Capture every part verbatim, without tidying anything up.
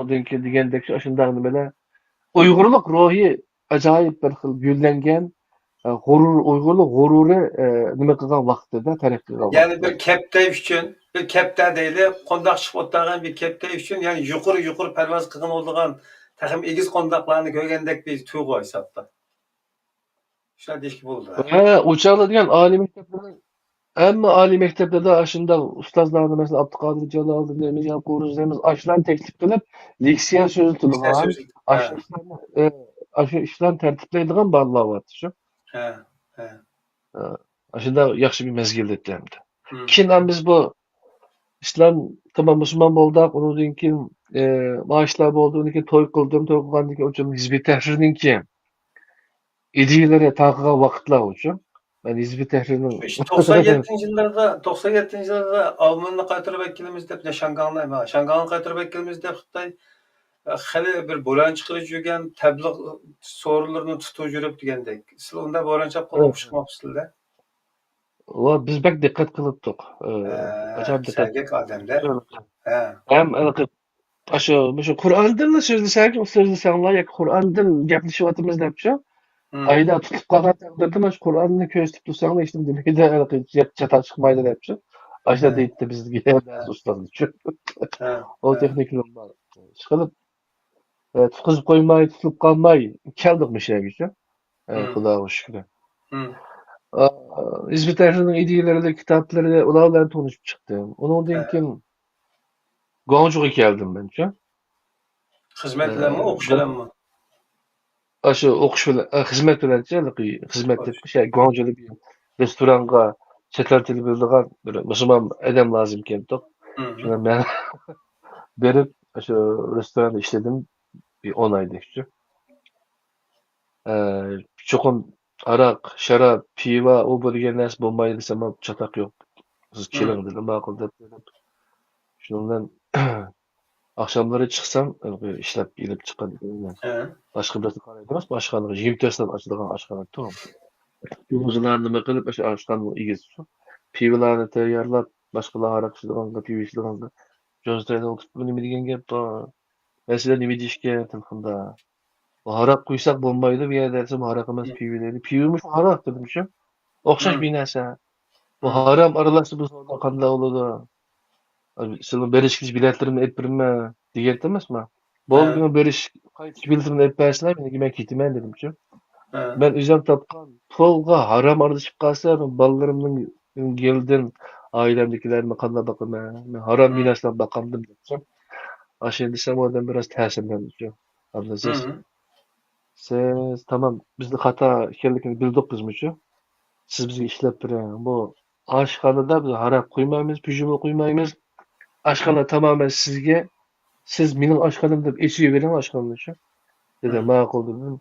ئۇنىڭدىن كېيىن دېگەندەك شۇ، شۇنداق نېمىلەر. ئۇيغۇرلۇق روھى ئاجايىپ بىر خىل گۈللەنگەن، ئە، غۇرۇر، ئۇيغۇرلۇق غۇرۇرى، ئە، نېمە قىلغان ۋاقتىدا، تەرەققىي قىلغان يەنى بىر ۋاقتىدا. كەپتەر ئۈچۈن، بىر كەپتەر دەيلى، قونداق چىقىپ ئولتۇرغان بىر كەپتەر ئۈچۈن، يەنى يۇقىرى، يۇقىرى پەرۋاز قىلغىلى بولىدىغان، تېخىمۇ ئېگىز قونداقلارنى كۆرگەندەك بىر تۇيغۇ ھېسابتا. شۇنداق دېيىشكە بولىدۇ. ھە، ئۇ چاغدا دېگەن ئالىي مەكتەپلەرنىڭ، ھەممە ئالىي مەكتەپلەردە ئاشۇنداق ئۇستازلارنى، مەسىلەن، ئابدۇقادىر جالالىدىن دەيمىز، ياقۇپ روزى دەيمىز، ئاشۇلارنى تەكلىپ قىلىپ، لېكسىيە سۆزلىتىدىغان، لېكسىيە سۆزلىتىپ، ئاشۇ ھە. ئىشلارنى، ئە، ئاشۇ ئىشلارنى تەرتىپلەيدىغان بالىلار بارتى شۇ. ھە، ھە. ئە، ئاشۇنداق ياخشى بىر مەزگىل ئۆتتى ئەمدى. ھىم. كېيىن بىز بۇ ئىسلام، تامام مۇسۇلمان بولدۇق، ئۇنىڭدىن كېيىن، ئە، مۇشۇلار بولدى، ئۇنىڭدىن كېيىن توي قىلدىم، توي قىلغاندىن كېيىن ئۇ ھىزبىي تەھرىرنىڭكى ئىدىيىلىرى تارقىغان ۋاقىتلار ئۇچۇن مەن ھىزبىي تەھرىرنىڭ توقسان يەتتىنچى يىللاردا، توقسان يەتتىنچى يىللاردا ئالمۇننى قايتۇرۇپ ئەكېلىمىز دەپ، شياڭگاڭنى، شياڭگاڭنى قايتۇرۇپ ئەكېلىمىز دەپ خىتاي خېلى بىر بوران چىقىرىپ يۈرگەن، تەبلىغ سورۇنلىرىنى تۇتۇپ يۈرۈپ دېگەندەك. سىلەر ئۇنداق بوران چاپقۇنغا ئۇچرىماپسىزلەر. ۋە بىز بەك دىققەت قىلىپتۇق. ئە، ھە، ئاجايىپ دىققەت سەگەك ئادەمدە. ھە. ھەم ھېلىقى ئاشۇ، مۇشۇ قۇرئاندىنلا سۆزلىسەك، سۆزلىسەڭلار ياكى قۇرئاندىن گەپلىشىۋاتىمىز دەپچۇ، ھىم. ئايدا تۇتۇپ قالغان تەقدىردە مانا شۇ قۇرئاننى كۆرسىتىپ تۇرساڭلار، ھېچنېمە دېمەيدۇ، ھېلىقى چاتاق چىقمايدۇ دەپچۇ. ئاشۇنداق ھە. دەيتتى بىزگە بەزى ئۇستازلار. ھە، ئۇ ھە. تېخنىكىلار بار. ئىشقىلىپ، ئە، تۇتقۇزۇپ قويماي، تۇتۇلۇپ قالماي كەلدۇق مۇشۇ يەرگىچە. ئە، ھىم. خۇداغا شۈكرى. ھىم. ئا، ھىزبىي تەھرىرنىڭ ئىدىيىلىرى، كىتابلىرى، ئۇلار بىلەن تونۇشۇپ چىقتىم. ئۇنىڭدىن ھە. كېيىن گۇاڭجۇغا كەلدىم مەنچۇ. خىزمەت ئە، بىلەنمۇ، ئوقۇش بىلەنمۇ؟ ئاشۇ ئوقۇش بىلەن، ئە، خىزمەت بىلەنچە، ھېلىقى خىزمەت خوش. دەپ، شۇ گۇاڭجۇدا بىر رېستورانغا چەت ئەل تىلى بىلىدىغان بىر مۇسۇلمان ئادەم لازىم ئىكەن. ھىم. شۇڭا مەن بېرىپ، ئاشۇ رېستوراندا ئىشلىدىم بىر ئون ئايدەكچە. ئە، چوقۇم ھاراق، شاراب، پىۋا، ئۇ بۇ دېگەن نەرسە بولمايدۇ دېسەم، چاتاق يوق. سىز ھىم. كېلىڭ دېدى، ماقۇل دەپ بېرىپ. شۇنىڭ بىلەن ئاخشاملىرى چىقسام، ئىشلەپ ئېلىپ چىققان. ھە. باشقا بىرسى قارايدۇ ئەمەس، بۇ ئاشخانىغا يىگىرمە تۆت سائەت ئاچىدىغان ئاشخانا تۇر. يۇلدۇزلار نېمە قىلىپ، ئاشۇ ئاشخانىنىڭ ئىگىسى شۇ. پىۋىلارنى تەييارلاپ، باشقىلار ھاراق ئىچىدىغانغا، پىۋا ئىچىدىغانغا، جونسىتايدا ئولتۇرۇپ، بۇ نېمە دېگەن گەپ بار؟ مەسىلەن، نېمە دېيىشكەن تېلېفوندا؟ بۇ ھاراق قۇيساق بولمايدۇ بۇ يەردە دېسەم، ھاراق ئەمەس، ھىم. پىۋا دەيدۇ. پىۋىمۇ ھاراق دېدىمچۇ. ئوخشاش ھىم. بىر نەرسە. بۇ ھىم. ھارام ئارىلاشتۇرۇپ بولسا قانداق بولىدۇ؟ سىلەرنىڭ بېرىش كېلىش بىلەتلىرىمنى ئېلىپ بېرىمەن دېگەنتى ئەمەسما؟ بولدى، ھە. مېنىڭ بېرىش قايتىش بىلىتىمنى ئېلىپ بەرسىلەر، مېنىڭكى مەن كېتىمەن دېدىمچۇ. ھە. مەن ئۆزۈم تاپقان پۇلغا ھارام ئارىلىشىپ قالسا، مەن بالىلىرىمنىڭ گېلىدىن، ئائىلەمدىكىلەرنى قانداق باقىمەن؟ مەن ھارام ھە. مىراس بىلەن باقامدىم دەپچۇ. ئاشۇ دېسەم، ئادەم بىراز تەسىرلەندىچۇ. ئابدۇئەزىز، ھە. سىز تامام بىزنى خاتا ئىكەنلىكىنى بىلدۇق بىزمۇچۇ. سىز بىزگە ئىشلەپ بېرىڭ. بۇ ئاشخانىدا بىز ھاراق قۇيمايمىز، پىژىمۇ قۇيمايمىز. ئاشخانا تامامەن سىزگە، سىز مېنىڭ ئاشخانام دەپ ئېچىۋېرىڭ ئاشخانىنىچۇ. دېدى، ھىم. ماقۇل دېدىم.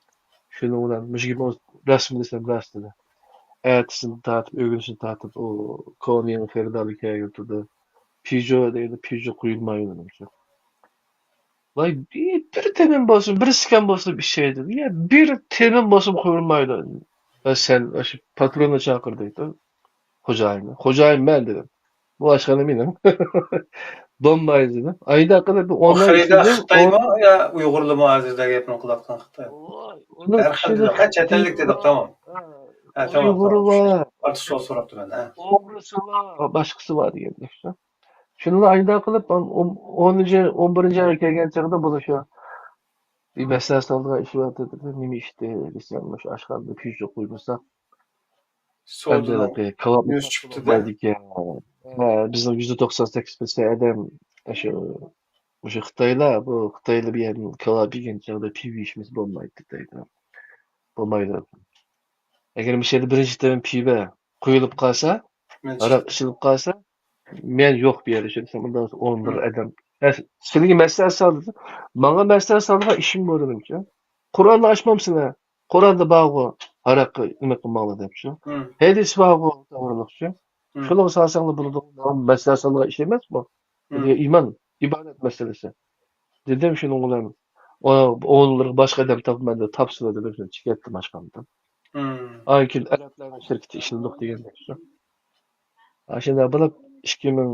شۇنىڭ بىلەن مۇشۇ گېپىڭىز راستمۇ دېسەم، راست دېدى. ئەتىسىدىن تارتىپ، ئۆگىنىشتىن تارتىپ، ئۇ كونا يېڭى خېرىدارلار كەلگىلى تۇردى. پىژو دەيدۇ، پىژو قۇيۇلمايدۇ دېدىمچۇ. ۋاي، بىر، بىر تېمىم بولسۇن، بىر سىكام بولسۇن ئىچەي دېدى. يا، بىر تېمىم بولسۇن قۇيۇلمايدۇ. ۋە سەن ئاشۇ پاتروننى چاقىر دەيدۇ. خوجايىننى. خوجايىن مەن دېدىم. بۇ ئاشخانا مېنىڭ. بولمايدۇ دېدىم. ئايدا قىلىپ بىر ئون ئاي خېرىدار ئىچىدە خىتايمۇ يا ئۇيغۇرلىمۇ ھازىردا گەپنى قىلىۋاتقان خىتاي؟ ھەر خىل دېدى. ھە، چەت ئەللىك دېدۇق، تامام. ھە، تامام، ئۇيغۇرى تامام. بار. ئارتۇق سوئال سوراپتىمەن، ھە. ئوغرىسى بار، باشقىسى بار دېگەندەك شۇ. شۇنىلا ئايدا قىلىپ، ئون، ئونىنچى، ئون بىرىنچى ئايغا كەلگەن چېغىدا بۇ شۇ بىر مەسىلە سالىدىغان ئىش بار دېدى. نېمە ئىشتى دېسەم، مۇشۇ ئاشخانىدا پىژو قويمىساق، سودىنىڭ كاۋاپ يۈزى چىقىپتۇ-دە. ھە، بىزنىڭ يۈزدە توقسان سەككىز پىرسەنت ئادەم شۇ، مۇشۇ خىتايلار، بۇ خىتايلار بۇ يەردىن كاۋاپ يېگەن چاغدا پىۋا ئىچمىسە بولمايدۇ دەيدۇ. بولمايدۇ. ئەگەر مۇشۇ يەردە بىرىنچى تەرەپ پىۋا قۇيۇلۇپ قالسا، ھاراق ئىچىلىپ قالسا، مەن يوق بۇ يەردە شۇ دېسەم، ئۇنداق ئون بىر ئادەم. ھە، سىلىگە مەسىلە سالدى. ماڭا مەسىلە سالىدىغان ئىشىم بار دېدىمچۇ. قۇرئاننى ئاچمامسىلەر؟ قۇرئاندا بارغۇ، ھاراققا نېمە قىلماڭلار دەپچۇ. ھەدىس بارغۇ، توغرىلىقچۇ. شۇنىڭغا سالساڭلار بولىدۇ. ماڭا مەسىلە سالىدىغان ئىش ئەمەس بۇ. بۇ ئىمان، ئىبادەت مەسىلىسى. دېدىم شۇنىڭ بىلەن. ئۇ، ئۇنىڭلىرىغا باشقا ئادەم تاپىمەن دەپ تاپسىلا دېدىم، شۇنى چىقىپ كەتتىم ئاشخانىدىن. ئاندىن كېيىن ئەرەبلەرنىڭ شىركىتى ئىشلىدۇق دېگەندەك شۇ. ئاشۇنداق بولۇپ، ئىككى مىڭ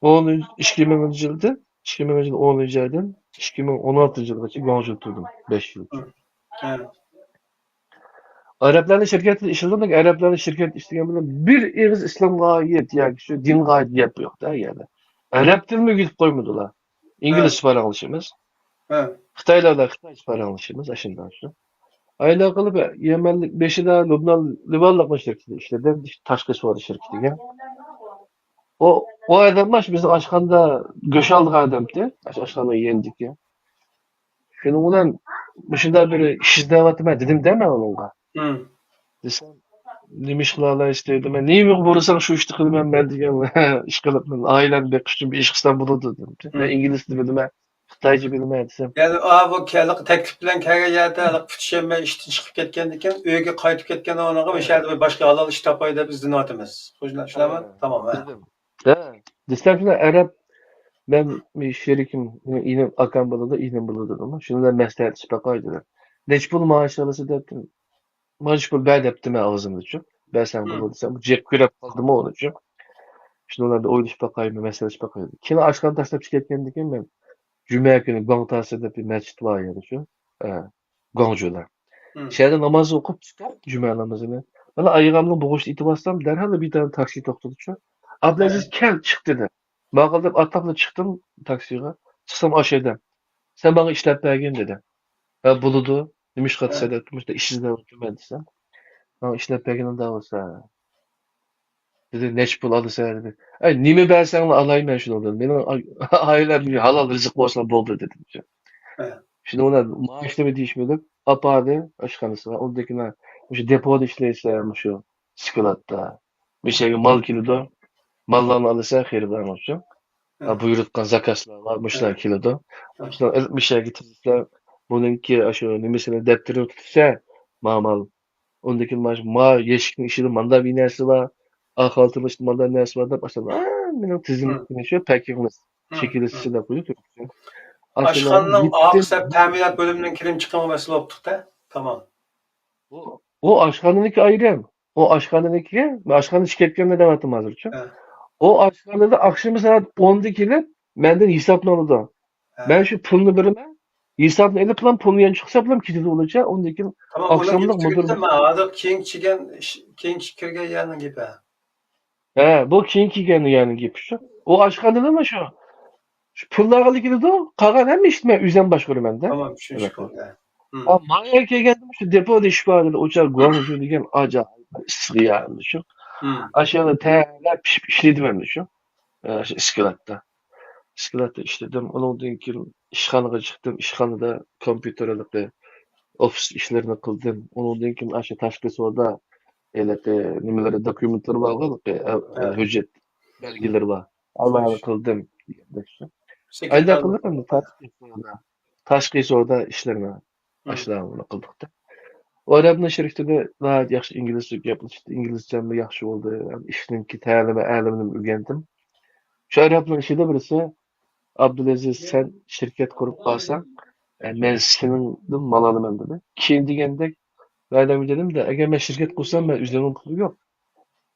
ئون، ئىككى مىڭىنچى يىلدا ئىككى مىڭىنچى يىل ئونىنچى ئايدىن ئىككى مىڭ ئون ئالتىنچى يىلغىچە گۇاڭجۇدا تۇردۇم، بەش يىل. ھە. ئەرەبلەرنىڭ شىركەتىدە ئىشلىدىم، لېكىن ئەرەبلەرنىڭ شىركەتتە ئىشلىگەن بىلەن بىر ئېغىز ئىسلامغا ئائىت ياكى شۇ دىنغا ئائىت گەپ يوق-دە يەردە. ئەرەب تىلىمۇ ئۆگىتىپ قويمىدىلا. ئىنگلىزچە پاراڭلىشىمىز. خىتايلار بىلەن خىتايچە پاراڭلىشىمىز، ئاشۇنداق شۇ. ئايلار قىلىپ يەمەنلىك بېشىدا لۇبنان، لىۋانلىقنىڭ شىركىتىدە ئىشلىدىم، تاشقى سودا شىركىتىگە. ئۇ، ئۇ ئادەم بىزنىڭ ئاشخانىدا گۆش ئالىدىغان ئادەمتى، ئاشخانا يېنىدىكى. شۇنىڭ بىلەن مۇشۇنداق بىر ئىش ئىزدەۋاتىمەن دېدىم-دە مەن ئۇنىڭغا. دېسەم، نېمە ئىش قىلالايسىز دېدى. مەن نېمە بۇيرۇساڭ شۇ ئىشنى قىلىمەن مەن دېگەن ئىش قىلىپ، مەن ئائىلەمنى بېقىش ئۈچۈن بىر ئىش قىلسام بولىدۇ دېدىم. مەن ئىنگلىز تىلى بىلىمەن، خىتايچە بىلىمەن دېسەم. يەنى، ئا، بۇ ھېلىقى تەكلىپ بىلەن كەلگەن يەردە ھېلىقى پۈتۈشەلمەي ئىشتىن چىقىپ كەتكەندىكىن، ئۆيگە قايتىپ كەتكەن ئورنىغا مۇشۇ يەردە بىر باشقا ھالال ئىش تاپاي دەپ ئىزدىنىۋاتىمىز. شۇ، شۇنداقمۇ؟ تامام، ھە. دېدىم. ھە، دېسەم شۇنداق ئەرەب، مەن شېرىكىم، ئىنىم، ئاكام بولىدۇ، ئىنىم بولىدۇ دېدىم. شۇنىڭ بىلەن مەسلىھەتلىشىپ باقاي دېدىم. نەچچە پۇل مائاش ئالىسىز دەپتۇ. مانا شۇ پۇل بەر دەپتىمەن ئاغزىمدىچۇ. بەرسەڭ بولىدۇ دېسەم، جىق كۆرۈپ قالدىمۇ ئۇنىچۇ. شۇنىڭ بىلەن بىر ئويلىشىپ باقايمەن، مەسلىھەتلىشىپ باقاي. كېيىن ئاشخانا تاشلاپ چىقىپ كەتكەندىن كېيىن مەن جۈمە كۈنى گۇاڭتاسى دەپ بىر مەسچىت بار يەردىچۇ. ئە، گۇاڭجۇدا. شۇ يەردە ناماز ئوقۇپ چىقىپ، جۈمە نامىزىنى. مانا ئايىغىمنى بوغۇشتا ئېتىۋاتسام، دەرھال بىر دانە تاكسى توختىدىچۇ. ئابلەزىز، كەل، چىق دېدى. ماقۇل دەپ ئاتلاپلا چىقتىم تاكسىغا. چىقسام ئاشۇ ئادەم، سەن ماڭا ئىشلەپ بەرگىن دېدى. ھە، بولىدۇ. نېمە ئىش قاتىسەن دەپ، مۇشۇنداق ئىش ئىزدەۋاتىمەن دېسەم، ماڭا ئىشلەپ بەرگىنىڭ دەۋاتسا. دېدى، نەچچە پۇل ئالىسەن دېدى. ئەي، نېمە بەرسەڭلا ئالاي مەن شۇنىڭدىن. مېنىڭ ئا-، ئائىلەمدە ھالال رىزىق بولسا بولدى دېدىم. شۇنىڭ بىلەن مائاشنىمۇ دېيىشمىدىم. ئاپاردى ئاشخانىسىغا. ئۇندىن كېيىن مۇشۇ دېپودا ئىشلەيسەن، مۇشۇ سكلادتا. مۇشۇ يەرگە مال كېلىدۇ. ماللارنى ئالىسەن، خېرىدارلار ئۈچۈن. ھە. بۇيرۇتقان زاكازلار بار، مۇشۇلار كېلىدۇ. مۇشۇلارنى ئېلىپ مۇشۇ يەرگە تىزىسەن. بۇنىڭكى ئاشۇ نېمىسىنى، دەپتىرىنى تۇتىسەن، ما مال. ئۇندىن كېيىن مانا، ما يەشىكنىڭ ئىچىدە مانداق بىر نەرسە بار. ئا خالتىنىڭ ئىچىدە مانداق نەرسە بار دەپ، ئاشۇ ھەممىنىڭ تىزىملىكىنى شۇ پەكىڭلىق شەكىللىشىشى دەپ قويدۇ تۈركچە. ئاشخانىنىڭ ئا قىسىم تەمىنات بۆلۈمىنىڭ كىرىم چىقىمى مەسىلە بوپتۇ-دە. تامام. ئۇ، ئۇ ئاشخانىنىڭكى ئايرىم. ئۇ ئاشخانىنىڭكى، مەن ئاشخانا ئىچىگە كەتكەندە دەۋاتىمەن ھازىرچۇ. ئۇ ئاشخانىدا ئاخشىمى سائەت ئوندا كېلىپ، مەندىن ھېسابنى ئالىدۇ. مەن شۇ پۇلنى بېرىمەن، ھېسابنى ئېلىپ بولام، پۇلنى يەنە چىقسا بولام كېتىدۇ ئۇنىڭچە. ئۇندىن كېيىن ئاخشاملىق مۇدىر. مانا ھازىر كېيىنكى كىرگەن، كېيىنكى كىرگەن يەرنىڭ گېپى. ھە، بۇ كېيىن كىرگەن يەرنىڭ گېپى شۇ. ئۇ ئاشخانىدىمۇ شۇ. شۇ پۇللارغىلا كېلىدۇ، قالغان ھەممە ئىشنى مەن ئۆزۈم باشقۇرىمەن-دە. تامام، چۈشىنىشكە بولدى. ھە. ما يەرگە كەلگەندە شۇ دېپودا ئىش بار ئىدى، ئۇ چاغ گۇاڭجۇ دېگەن ئاجايىپ ئىسسىق يەر ئىدى شۇ. ئاشۇ يەردە تەييارلاپ پىشىپ ئىشلىدىم ئەمدى شۇ. ئاشۇ ئىسكىلاتتا. ئىسكىلاتتا ئىشلىدىم. ئۇنىڭدىن كېيىن ئىشخانىغا چىقتىم. ئىشخانىدا كومپيۇتېر ھېلىقى ئوفىس ئىشلىرىنى قىلدىم. ئۇنىڭدىن كېيىن ئاشۇ تاشقى سودا ھېلىقى نېمىلىرى، دوكۇمېنتلىرى بارغۇ، ھېلىقى، ئە، ھۆججەت بەلگىلىرى بار. ئالارنى قىلدىم. ئايدا قىلدىم تاشقى سودا. تاشقى سودا ئىشلىرىنى ئاشۇلارنى قىلدۇق-دە. ئۇ ئەرەبنىڭ شىركىتىدە ناھايىتى ياخشى ئىنگلىزچە گەپلىشتى، ئىنگلىزچەممۇ ياخشى بولدى. ئىشنىڭكى تەلىمى، ئەلىمىنى ئۆگەندىم. شۇ ئەرەبنىڭ ئىچىدە بىرسى، ئابدۇلئەزىز، سەن شىركەت قۇرۇپ قالساڭ، ئە، مەن سېنىڭدىن مال ئالىمەن دېدى. كېيىن دېگەندەك، مەن ئادەمگە دېدىمدە، ئەگەر مەن شىركەت قۇرسام، مەن ئۆزۈمنىڭ پۇلى يوق.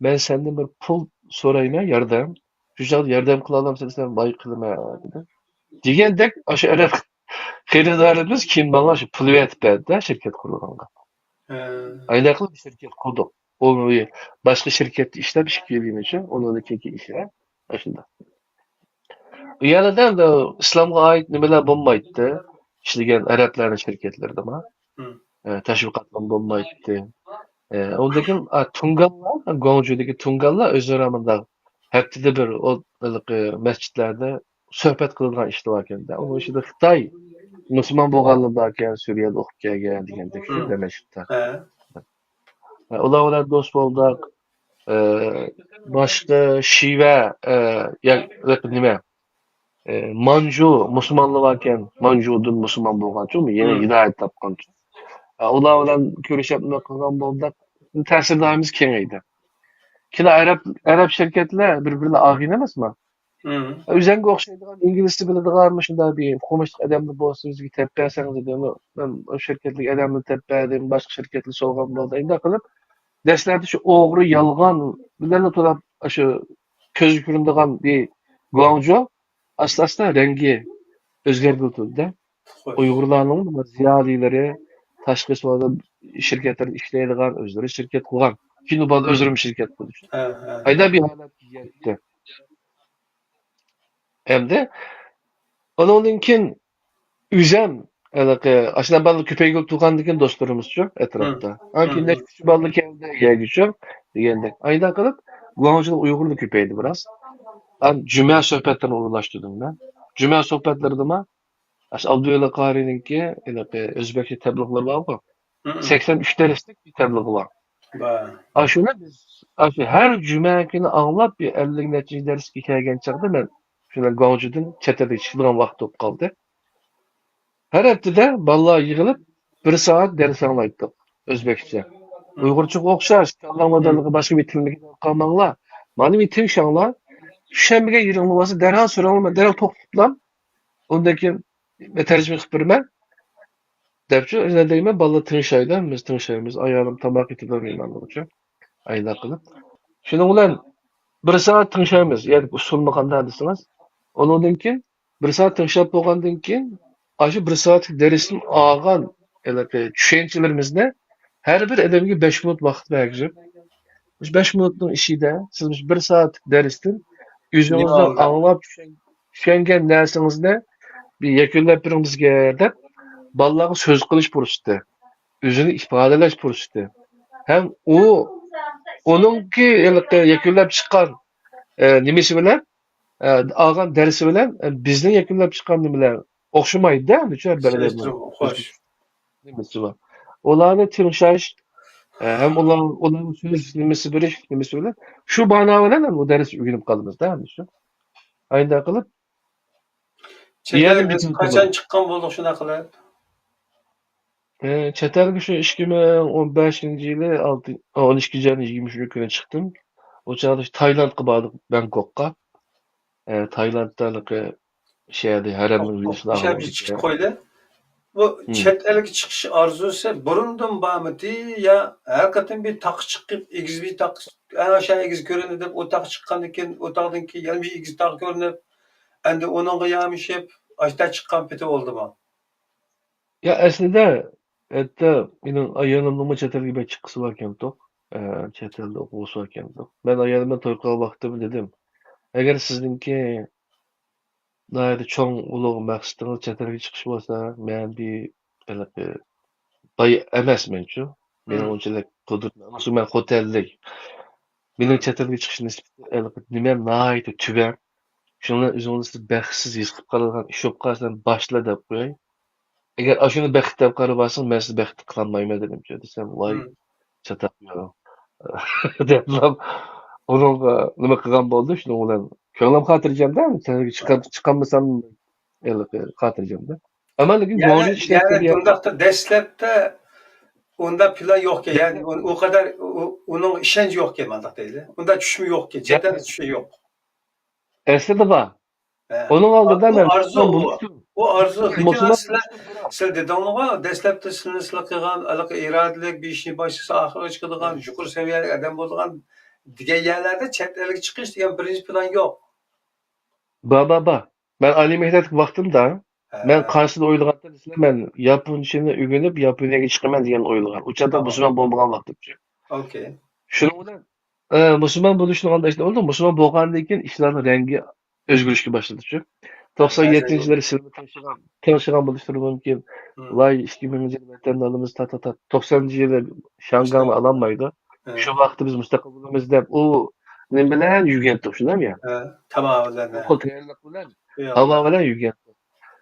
مەن سەندىن بىر پۇل سورايمەن، ياردەم. شۇ چاغدا ياردەم قىلالامسەن دېسەم، ۋاي قىلىمەن دېدى. دېگەندەك، ئاشۇ ئەرەب خېرىدارىمىز كېيىن ماڭا شۇ پۇل ئېۋەتىپ بەردى-دە، شىركەت قۇرىدىغانغا. ھە. ئايلاق قىلىپ شىركەت قۇردۇق. ئۇ باشقا شىركەتتە ئىشلەپ ئىككى يىل يېمىشە، ئۇنىڭدىن كېيىنكى ئىشى ئاشۇنداق. ئۇ يەردە ئەمدى ئىسلامغا ئائىت نېمىلەر بولمايتتى. ئىشلىگەن ئەرەبلەرنىڭ شىركەتلىرىدىمۇ، ئە، تەشۋىقاتلار بولمايتتى. ئە، ئۇندىن كېيىن، ئا، تۇڭگانلار، گۇاڭجۇدىكى تۇڭگانلار ئۆزئارا مۇنداق ھەپتىدە بىر ئو-، ھېلىقى مەسچىتلەردە سۆھبەت قىلىدىغان ئىشلار باركەن-دە. ئۇنىڭ ئىچىدە خىتاي مۇسۇلمان بولغانلار باركەن، سۈرىيەدە ئوقۇپ كەلگەن دېگەندەك شۇ دەمەشقتا. ئۇلار بىلەن دوست بولدۇق. ئە، باشقا شىۋە، ئە، يا-، ياكى نېمە، ئە، مانجۇ مۇسۇلمانلار باركەن، مانجۇدىن مۇسۇلمان بولغانچۇ، يەنە ھىدايەت تاپقانچۇ. ئە، ئۇلار بىلەن كۆرۈشۈپ نېمە قىلغان بولدۇق. تەسىردارىمىز كېڭەيدى. كېيىن ئەرەب، ئەرەب شىركەتلەر بىر-بىرىنىڭ ئاغىنە ئەمەسمۇ؟ ئۆزەڭگە ئوخشايدىغان، ئىنگلىزچە بىلىدىغان، مۇشۇنداق بىر ئوقۇمۇشلۇق ئادەملەر بولسا، بىزگە تېپىپ بەرسەڭ دېدى. مەن ئۇ شىركەتلىك ئادەمنى تېپىپ بەردىم، باشقا شىركەتلەر سورىغان بولدى. ئۇنداق قىلىپ، دەسلەپتە شۇ ئوغرى، يالغان بىلەن تولا شۇ كۆزگە كۆرۈنىدىغان بىر گۇاڭجۇ، ئاستا-ئاستا رەڭگى ئۆزگەرگىلى تۇردى-دە. ئۇيغۇرلارنىڭ زىيالىيلىرى تاشقى سودا شىركەتلىرىدە ئىشلەيدىغان، ئۆزلىرى شىركەت قۇرغان. كېيىن بۇ بالىلار ئۆزلىرىمۇ شىركەت قۇردى. ئايدا بىر ھالەتكە يەتتى. ئەمدى ئۇنىڭدىن كېيىن ئۆزەم ھېلىقى ئاشۇنداق بالىلار كۆپەيگىلى تۇرغاندىن كېيىن دوستلىرىمىزچۇ ئەتراپتا. ئاندىن كېيىن نەچچە ئۈچ بالا كەلدى، يەگۈچۇ دېگەندەك. ئايدا قىلىپ گۇاڭجۇدا ئۇيغۇرلار كۆپەيدى بىراز. ئان جۈمە سۆھبەتلىرىنى ئورۇنلاشتۇردۇم مەن. جۈمە سۆھبەتلىرىدىمۇ ئاشۇ ئابدۇۋەلى قارىنىڭكى ھېلىقى ئۆزبەكچە تەبلىغلىرى بارغۇ. سەكسەن ئۈچ دەرسلىك بىر تەبلىغى بار. ئاشۇنى بىز ئاشۇ ھەر جۈمە كۈنى ئاڭلاپ، بىر ئەللىك نەچچىنچى دەرسكە كەلگەن چاغدا مەن شۇنداق گۇاڭجۇدىن چەت ئەلگە چىقىدىغان ۋاقىت بولۇپ قالدى. ھەر ھەپتىدە بالىلار يىغىلىپ، بىر سائەت دەرس ئاڭلايتتۇق ئۆزبەكچە. ئۇيغۇرچىغا ئوخشاش، كاللاڭلاردا باشقا بىر تىلنى قالماڭلار. مانا بىر تىڭشاڭلار. چۈشەنمىگەن يېرىڭلار بولسا، دەرھال سوراڭلار، مەن دەرھال توختىتىپ تۇرام. ئۇندىن كېيىن مەن تەرجىمە قىلىپ بېرىمەن. دەپچۇ، ئۆزىنى دەيمەن، بالىلار تىڭشايدۇ، بىز تىڭشايمىز. ئايالىم تاماق ئېتىدۇ، مېھمانلىقىچۇ. ئايلاپ قىلىپ. شۇنىڭ بىلەن بىر سائەت تىڭشايمىز. يەنى ئۇسۇلمۇ قانداق دېسىڭىز. ئۇنىڭدىن كېيىن بىر سائەت تىڭشاپ بولغاندىن كېيىن، ئاشۇ بىر سائەتلىك دەرستىن ئالغان ھېلىقى چۈشەنچىلىرىمىزنى ھەر بىر ئادەمگە بەش مىنۇت ۋاقىت بەرگۈزۈپ، مۇشۇ بەش مىنۇتنىڭ ئىچىدە سىز مۇشۇ بىر سائەتلىك دەرستىن ئۆزىڭىزنىڭ ئاڭلاپ چۈشەن-، چۈشەنگەن نەرسىڭىزنى بىر يەكۈنلەپ بېرىڭ بىزگە دەپ، بالىلارغا سۆز قىلىش پۇرسىتى، ئۆزىنى ئىپادىلەش پۇرسىتى. ھەم ئۇ، ئۇنىڭكى ھېلىقى يەكۈنلەپ چىققان، ئە، نېمىسى بىلەن، ئە، ئالغان دەرسى بىلەن، ئە، بىزنىڭ يەكۈنلەپ چىققان نېمىلەر ئوخشىمايدۇ-دە، نېمىسى بار. نېمىسى بار. ئۇلارنى تىڭشاش، ئە، ھەم ئۇلار، ئۇلارنىڭ سۆز نېمىسى بېرىش نېمىسى بىلەن، شۇ مانا بىلەن ئۇ دەرسنى ئۆگىنىپ قالىمىز-دە، ئەمدى شۇ. ئاينداق قىلىپ، چەت ئەلگە قاچان چىققان بولدۇق شۇنداق قىلىپ؟ ئە، چەت ئەلگە شۇ ئىككى مىڭ ئون بەشىنچى يىلى ئالتە، ئون ئىككىنچى ئاينىڭ يىگىرمە ئۈچىنچى كۈنى چىقتىم. ئۇ چاغدا شۇ تايلاندقا باردۇق، بەڭكوكقا. ئە، تايلاندتا ھېلىقى شەھەردە ھەرەمنىڭ ۋىزىسىنى ئالغان. چىقىپ قويدى. بۇ چەت ئەلگە چىقىش ئارزۇسى بۇرۇندىن بارمىدى يا ھەر قېتىم بىر تاغقا چىقىپ، ئېگىز بىر تاغ، ئەڭ ئاشۇ ئېگىز كۆرۈنىدۇ دەپ، ئۇ تاغقا چىققاندىن كېيىن، ئۇ تاغدىن كېيىن يەنە بىر ئېگىز تاغ كۆرۈنۈپ، ئەمدى ئۇنىڭغا يامىشىپ، ئاشتا چىققان پېتى بولدىمۇ؟ يا، ئەسلىدە، ھەتتا مېنىڭ ئايالىمنىڭمۇ چەت ئەلگە بەك چىققۇسى باركەنتۇق. ئە، چەت ئەلدە ئوقۇغۇسى باركەنتۇق. مەن ئايالىم بىلەن توي قىلغان ۋاقتىمدا دېدىم، ئەگەر سىزنىڭكى ناھايىتى چوڭ ئۇلۇغ مەقسىتىڭىز چەت ئەلگە چىقىش بولسا، مەن بىر ھېلىقى باي ئەمەسمەنچۇ. مېنىڭ ئۇنچىلىك قۇدرىتىم ئەمەس، مەن خوتەنلىك. مېنىڭ چەت ئەلگە چىقىش نىسبىتى ھېلىقى نېمەم ناھايىتى تۆۋەن. شۇنىڭ بىلەن ئۆزىڭىزنى سىز بەختسىز ھېس قىلىپ قالىدىغان ئىش بولۇپ قالسا، مەن باشلا دەپ قوياي. ئەگەر ئاشۇنى بەخت دەپ قارىۋالساڭ، مەن سىزنى بەختلىك قىلالمايمەن دېدىمچۇ، دېسەم، ۋاي، چاتاق يوق. دەپلا ئۇنىڭغا نېمە قىلغان بولدى، شۇنىڭ بىلەن كۆڭلۈم خاتىرجەمدە، سەن چىقار-، چىقالمىسام، ھېلىقى خاتىرجەمدە. ئەمما لېكىن يەنى، گۇاڭجۇ ئىشلەپ يەنى كەلگەن بۇنداقتا دەسلەپتە ئۇنداق پىلان يوقكەن، يەنى ئۇ، ئۇ قەدەر ئۇ، ئۇنىڭ ئىشەنچى يوقكەن، مانداق دەيلى. ئۇنداق چۈشمۇ يوقكەن، چەت ئەلگە چۈشى يوق. ئەسلىدە بار. ھە. ئۇنىڭ ئالدىدا ئۇ مەن ئارزۇ، ئۇ، ئۇ ئارزۇ. لېكىن سىلەر، سىلەر دېدىڭلارغۇ، دەسلەپتە سىلىنى سىلەر قىلغان ھېلىقى ئىرادىلىك، بىر ئىشنى باشلىسا ئاخىرىغا چىقىدىغان، يۇقىرى سەۋىيەلىك ئادەم بولىدىغان دېگەن يەرلەردە چەت ئەلگە چىقىش دېگەن بىرىنچى پىلان يوق. بار، بار، بار. مەن ئالىي مەكتەپتىكى ۋاقتىمدا، ھە. مەن قارشىدا ئويلىغانتىم، مەن ياپونچىنى ئۆگىنىپ، ياپونىيەگە چىقىمەن دېگەن ئويلىغان. ئۇ چاغدا مۇسۇلمان بولمىغان ۋاقتىمچۇ. ئوكەي. شۇنىڭ بىلەن، ئە، مۇسۇلمان بولۇشنىڭ ئالدىدا ئىشلار بولدى. مۇسۇلمان بولغاندىن كېيىن ئىشلارنىڭ رەڭگى ئۆزگىرىشكە باشلىدىچۇ. توقسان يەتتىنچى يىللىرى سىلەرمۇ تىڭشىغان، تىڭشىغان بولۇشلىرى مۇمكىن. ۋاي، ئىككى مىڭىنچى يىلى ۋەتەننى ئالىمىز، تا، تا، تا. توقسانىنچى يىلى شياڭگاڭنى ئالالمايدۇ. شۇ ۋاقىتتا بىز مۇستەقىل بولىمىز دەپ، ئۇ نېمە بىلەن يۈرگەنتۇق، شۇنداقمۇ يا؟ ھە، تاماق بىلەن، ھە. قول تەييارلىق بىلەن، ھاۋا بىلەن يۈرگەنتۇق.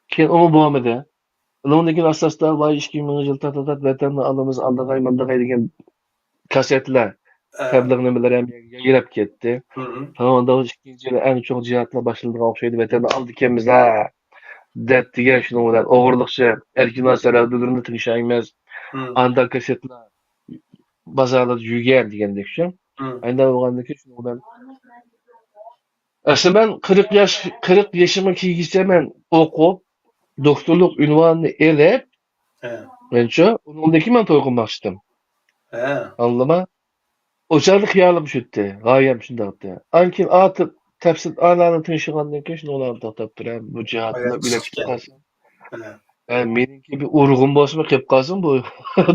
كېيىن ئۇمۇ بولمىدى. ئۇنىڭدىن كېيىن ئاستا-ئاستا، ۋاي، ئىككى مىڭىنچى يىل تا، تا، تا، ۋەتەننى ئالىمىز، ئاندىغاي، ماندىغاي دېگەن كاسسېتلار، تەبلىغ نېمىلىرى ھەم يايراپ كەتتى. ھە، ئۇنىڭدىن ئىككىنچى يىلى ئەڭ چوڭ جىھادلار باشلىنىدىغان ئوخشايدۇ، ۋەتەننى ئالىدىكەنمىز، ھە، دەپ دېگەن شۇنىڭ بىلەن ئوغرىلىقچە ئەركىن سەرھەدلىرىنى تىڭشايمىز. ئانداق كاسسېتلار بازارلاردا يۈرگەن دېگەندەك شۇ. ئانداق بولغاندىكىن شۇنىڭ بىلەن ئەسلى مەن قىرىق ياش، قىرىق يېشىمغا كىرگىچە مەن ئوقۇپ، دوكتورلۇق ئۇنۋانىنى ئېلىپ، مەنچۇ، ئۇنىڭدىن كېيىن مەن توي قىلماقچىدىم. ئاڭلىما. ئۇ چاغدا خىيالىم شۇتتى، غايەم شۇنداقتى. ئاندىن كېيىن ئارتىپ، تەپسىر ئانا تىڭشىغاندىن كېيىن شۇنى ئۇلارنى توختاپ تۇرۇپ، بۇ جىھادنى ئۆلۈپ كېتىپ قالسۇن. ھە، مېنىڭكى بىر ئۇرۇغۇم بولسىمۇ قېلىپ قالسۇن بۇ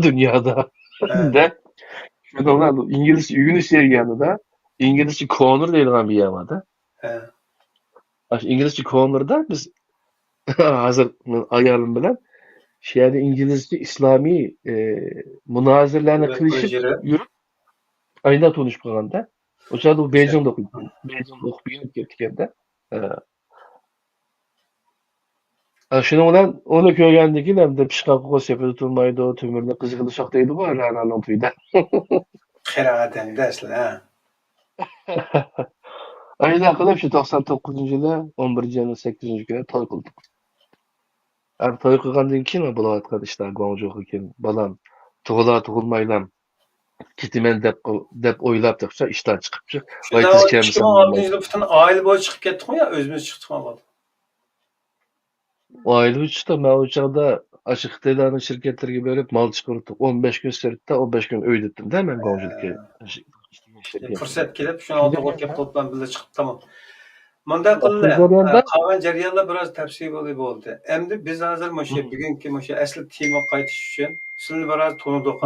دۇنيادا، ھە، دەپ. شۇنىڭ بىلەن بۇ ئىنگلىزچە ئۆگىنىش جەريانىدا ئىنگلىزچە كورنېر دەيدىغان بىر يەر بار-دە. ھە. ئاشۇ ئىنگلىزچە كورنېردا بىز ھازىر مەن ئايالىم بىلەن شۇ يەردە ئىنگلىزچە ئىسلامىي، ئە، مۇنازىرىلەرنى قىلىشىپ يۈرۈپ، ئايدا تونۇشۇپ قالغاندا. ئۇ چاغدا ئۇ بېيجىڭدا ئوقۇيتتى. بېيجىڭدا ئوقۇپ ئۆگىنىپ كەپتىكەن-دە. ئە، شۇنىڭ بىلەن ئۇنى كۆرگەندىن كېيىن ئەمدى پىشقان قوقۇز سېپىدە تۇرمايدۇ، تۆمۈرنى قىزىقىدا ساقلايدىغۇ رەنانىڭ تويىدا. قېرى ئادەمدە ئەسلى، ھە. ئەينە قىلىپ شۇ توقسان توققۇزىنچى يىلى ئون بىرىنچى ئاينىڭ سەككىزىنچى كۈنى توي قىلدۇق. ئەمدى توي قىلغاندىن كېيىن بولۇۋاتقان ئىشلار گۇاڭجۇغا كېيىن بالام تۇغۇلا تۇغۇلمايلا كېتىمەن دەپ، دەپ ئويلاپ تېخىچە ئىشتان چىقىپچۇ. شۇنداق ئىككى مىڭ ئون ئالتىنچى يىلى پۈتۈن ئائىلە بويىچە چىقىپ كەتتىڭمۇ يا ئۆزىمىز چىقتىڭمۇ؟ ئائىلە بويىچە چىقتۇق. مەن ئۇ چاغدا ئاشۇ خىتايلارنىڭ شىركەتلىرىگە بېرىپ مال چىقىرتتۇق. ئون بەش كۈن سىرتتا، ئون بەش كۈن ئۆيدە ئىدىم-دە مەن گۇاڭجۇدىكى. ئە، شىركەت. پۇرسەت كېلىپ شۇنىڭغا توغرا كېلىپ قېلىپ بىللە چىقىپ تامام. مۇنداق قىلدى. قالغان جەريانلار بىراز تەپسىلىي بولدى. ئەمدى بىز ھازىر مۇشۇ بۈگۈنكى مۇشۇ ئەسلى تېمىغا قايتىش ئۈچۈن سىلىنى بىراز تونۇدۇق.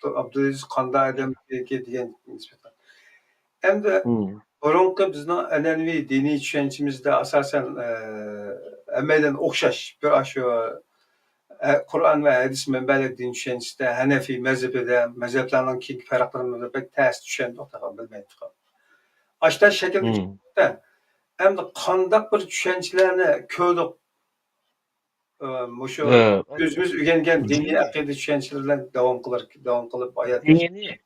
ئابدۇلئەزىز قانداق ئادەم دېگەن نىسبەتەن. ئەمدى بۇرۇنقى بىزنىڭ ئەنئەنىۋى دىنىي چۈشەنچىمىزدە ئاساسەن، ئە، ھەممەيلەن ئوخشاش بىر ئاشۇ، ئە، قۇرئان ۋە ھەدىس مەنبەلىك دىن چۈشەنچىسىدە ھەنەفىي مەزھىپىدە مەزھەپلەرنىڭ كېيىنكى پەرقلىرىنى بەك تەس چۈشەندۇق، بىلمەيتتۇق. ئاشۇنداق شەكىلدە چىقتى. ئەمدى قانداق بىر چۈشەنچىلەرنى كۆردۇق؟ ئە، مۇشۇ ئۆزىمىز ئۆگەنگەن دىنىي ئەقىدە چۈشەنچىلىرى بىلەن داۋام قىلار، داۋام قىلىپ ھايات كەچۈرىمىز.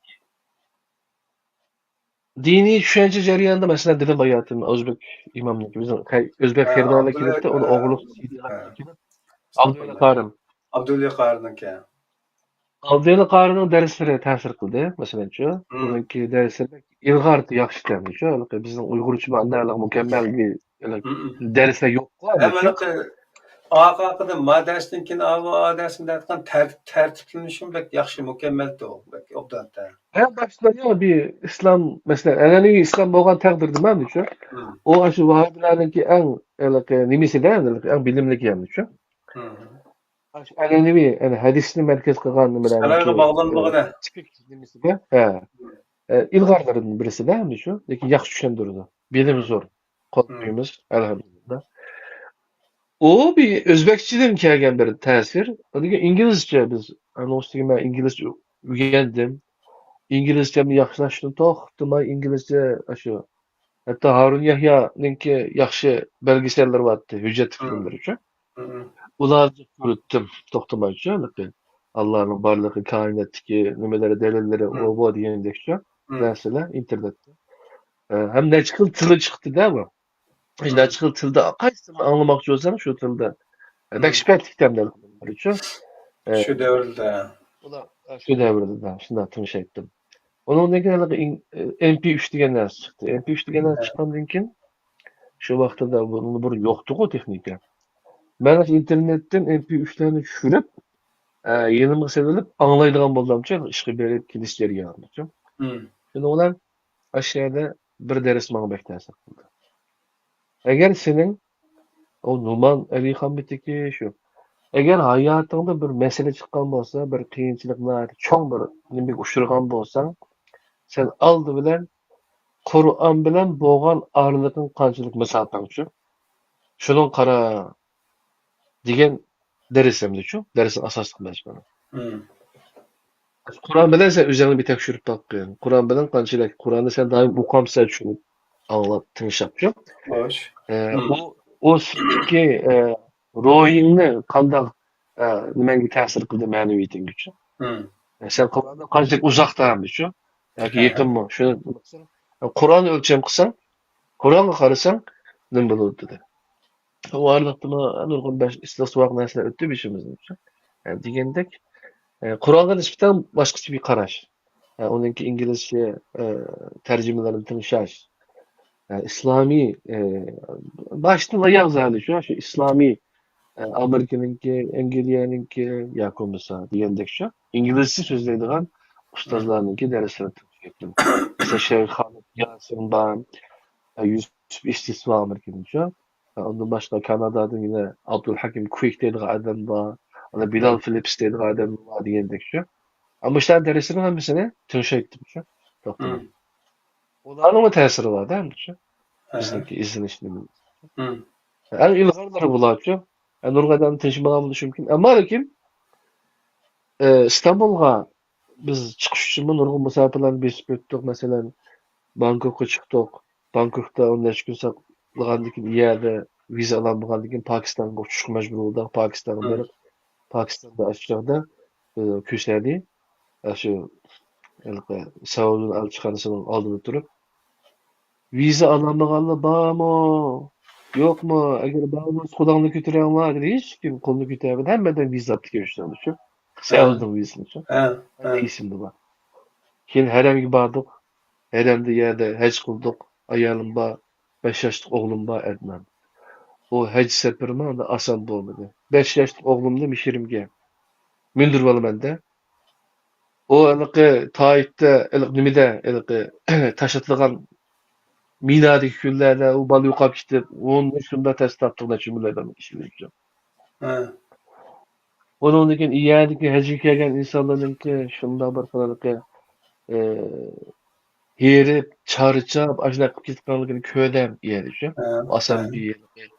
دىنىي چۈشەنچە جەريانىدا، مەسىلەن، دېدىم باياتىن، ئۆزبېك ئىمامنىڭكى، بىزنىڭ خەي-، ئۆزبېك خېرىدارلار كېلىپتۇ، ئۇنى ئوغرىلىق سىدىغا كېلىپ، ئابدۇللا قارىم. ئابدۇللا قارىنىڭكى. ئابدۇللا قارىنىڭ دەرسلىرى تەسىر قىلدى، مەسىلەنچۇ. ئۇنىڭكى دەرسلىرى ئىلغار ياخشى ئىكەنمىچۇ، ھېلىقى بىزنىڭ ئۇيغۇرچە مۇنداق مۇكەممەل بىر دەرسلەر يوققۇ. ھەم ھېلىقى ئارقا ئارقىدىن ما دەرستىن كېيىن ئاۋۇ ئا دەرسنى دەيدىغان تەر-، تەرتىپلىنىشىمۇ بەك ياخشى، مۇكەممەلدى ئۇ، بەك ئوبدان. ھە، باشتا يا بىر ئىسلام، مەسىلەن، ئەنئەنىۋى ئىسلام بولغان تەقدىردە مەنچۇ، ئۇ ئاشۇ ۋاھابىيلارنىڭكى ئەڭ ھېلىقى نېمىسىدە، ئەڭ بىلىملىك يەرنىچۇ. ئاشۇ ئەنئەنىۋى، يەنى ھەدىسنى مەركەز قىلغان نېمىلەرنىڭكى تىپىك نېمىسىگە، ھە، ئە، ئىلغارلىرىدىن بىرسىدە، ئەمدى شۇ، لېكىن ياخشى چۈشەندۈرىدۇ. بىلىمى زور. قول قويىمىز، ئەلھەمدۇلىللا. ئۇ بىر ئۆزبەكچىدىن كەلگەن بىر تەسىر. ئۇنىڭ ئىنگلىزچە بىز، ئۇنىڭ ئۈستىگە مەن ئىنگلىزچە ئۆگەندىم. ئىنگلىزچەمنى ياخشىلاشتىن توختىماي ئىنگلىزچە ئاشۇ ھەتتا ھارۇن يەھيانىڭكى ياخشى بەلگىسەللىرى بارتتى، ھۆججەت فىلىملىرىچۇ. ئۇلارنى كۆرۈتتۈم، توختىمايچۇ، ھېلىقى ئاللانىڭ بارلىقى، كائىناتتىكى نېمىلىرى، دەلىللىرى، ئۇ بۇ دېگەندەكچۇ نەرسىلەر ئىنتېرنېتتا. ئە، ھەم نەچچە خىل تىلى چىقتى-دە بۇ. نەچچە خىل تىلدا قايسىسىنى ئاڭلىماقچى بولساڭ، شۇ تىلدا. بەك سۈپەتلىك تەمدە. شۇ دەۋردە. ئۇلار، شۇ دەۋردە، شۇنداق تىڭشايتتىم. ئۇنىڭدىن كېيىن ھېلىقى ئىن-، ئېم پى ئۈچ دېگەن نەرسە چىقتى. ئېم پى ئۈچ دېگەن نەرسە چىققاندىن كېيىن، شۇ ۋاقتىدا بۇنىڭ بۇرۇن يوقتىغۇ تېخنىكا. مەن ئاشۇ ئىنتېرنېتتىن ئېم پى ئۈچلەرنى چۈشۈرۈپ، ئە، يېنىمغا سېلىپ ئاڭلايدىغان بولدۇمچۇ، ئىشقا بېرىپ كېلىش جەريانىدىچۇ. شۇنىڭ بىلەن ئاشۇ يەردە بىر دەرس ماڭا بەك تەسىر قىلدى. ئەگەر سېنىڭ، ئۇ نۇمان ئەلىخان بىتىكى شۇ. ئەگەر ھاياتىڭدا بىر مەسىلە چىققان بولسا، بىر قىيىنچىلىق، ناھايىتى چوڭ بىر نېمىگە ئۇچرىغان بولساڭ، سەن ئالدى بىلەن قۇرئان بىلەن بولغان ئارىلىقىڭ قانچىلىك، مۇساپەڭچۇ، شۇنىڭغا قارا دېگەن دەرس ئەمدىچۇ، دەرسنىڭ ئاساسلىق مەزمۇنى. قۇرئان بىلەن سەن ئۆزۈڭنى بىر تەكشۈرۈپ باققىن. قۇرئان بىلەن قانچىلىك، قۇرئاننى سەن دائىم ئوقامسەن چۈشىنىپ، ئاڭلاپ، تىڭشاپچۇ. ئە، ئۇ، ئۇ سېنىڭكى، ئە، روھىڭنى قانداق، ئە، نېمەڭگە تەسىر قىلدى، مەنىۋىيىتىڭگىچۇ. ئە، سەن قۇرئاندىن قانچىلىك ئۇزاقتا ئەمدىچۇ؟ ياكى يېقىنمۇ؟ شۇنى قۇرئان ئۆلچەم قىلساڭ، قۇرئانغا قارىساڭ، نېمە بولىدۇ دېدى. ئۇ ئارىلىقتىمۇ نۇرغۇن بەش ئىستىلسىۋاق نەرسىلەر ئۆتتى بېشىمىزدىن. ئە، دېگەندەك، ئە، قۇرئانغا نىسبەتەن باشقىچە بىر قاراش. ئە، ئۇنىڭكى ئىنگلىزچە، ئە، تەرجىمىلىرىنى تىڭشاش. ئە، ئىسلامىي، ئە، باشتىن ئاياغ زادى شۇ، شۇ ئىسلامىي، ئە، ئامېرىكىنىڭكى، ئەنگلىيەنىڭكى ياكى بولمىسا دېگەندەك شۇ ئىنگلىزچە سۆزلەيدىغان ئۇستازلارنىڭكى دەرسلىرىنى تىڭشايتتىم. مەسىلەن، شەيخ خالىد ياسىن بار، ئە، يۈسۈپ يۈسۈپ ئىستىسۋا ئامېرىكىدىن شۇ. ئۇندىن باشقا كانادادىن يەنە ئابدۇلھەكىم كۇيك دەيدىغان ئادەم بار. ئاندىن بىلال فىلىپس دەيدىغان ئادەم بار دېگەندەك شۇ. ئەمما شۇلارنىڭ دەرسلىرىنىڭ ھەممىسىنى تىڭشايتتىم شۇ. توختىماي. ئۇلارنىڭمۇ تەسىرى بار-دە، ھەمدە شۇ. بىزنىڭكى ئىزدىنىشلىرىمىز. ئەڭ ئىلغارلىرى بۇلارچۇ. نۇرغۇن ئادەم تىنچ بولغان بولۇشى مۇمكىن. ئەمما لېكىن، ئى، ئىستانبۇلغا بىز چىقىش ئۈچۈنمۇ نۇرغۇن مۇساپىلەرنى بېسىپ ئۆتتۇق. مەسىلەن، بانكوكقا چىقتۇق. بانكوكتا ئون نەچچە كۈن ساقلىغاندىن كېيىن، ئۇ يەردە ۋىزا ئالالمىغاندىن كېيىن، پاكىستانغا ئۇچۇشقا مەجبۇر بولدۇق. پاكىستانغا بېرىپ، پاكىستاندا ئاشۇ چاغدا، ئى، كۆرسەتتى. ئاشۇ ھېلىقى سەئۇدىنىڭ ئەلچىخانىسىنىڭ ئالدىدا تۇرۇپ، ۋىزا ئالالمىغانلار بارمۇ؟ يوقمۇ؟ ئەگەر بار بولسا، قولۇڭلارنى كۆتۈرۈڭلار دېدى. ھېچكىم قولىنى كۆتۈرمىدى. ھەممە ئادەم ۋىزا ئاپتىكەن شۇ چاغدا شۇ. سەئۇدىنىڭ ۋىزىسىنى شۇ. مەن ھېسابىمدا بار. كېيىن ھەرەمگە باردۇق. ھەرەمدە يەردە ھەج قىلدۇق. ئايالىم بار. بەش ياشلىق ئوغلۇم بار، ئەدنان. ئۇ ھەج سەپىرىمۇ ئۇنداق ئاسان بولمىدى. بەش ياشلىق ئوغلۇمنى مىشىرىمگە مىندۈرۈۋالىمەن-دە. ئۇ ھېلىقى تائىپتا، ھېلىقى نېمىدە، ھېلىقى تاشلىتىلغان مىنادىكى كۈنلەردە ئۇ بالا يوقاپ كېتىپ، ئۇنى شۇنداق تەستە تاپتۇق، نەچچە مىليون ئادەمنىڭ ئىچىدىن. ھە. ئۇنىڭدىن كېيىن يەردىكى ھەجگە كەلگەن ئىنسانلارنىڭكى شۇنداق بىر خىل ھېلىقى، ئى، ھېرىپ، چارچاپ، ئاشۇنداق قىلىپ كېتىدىغانلىقىنى كۆردۈم يەردە شۇ. ھە، ئاسان ھە. بىر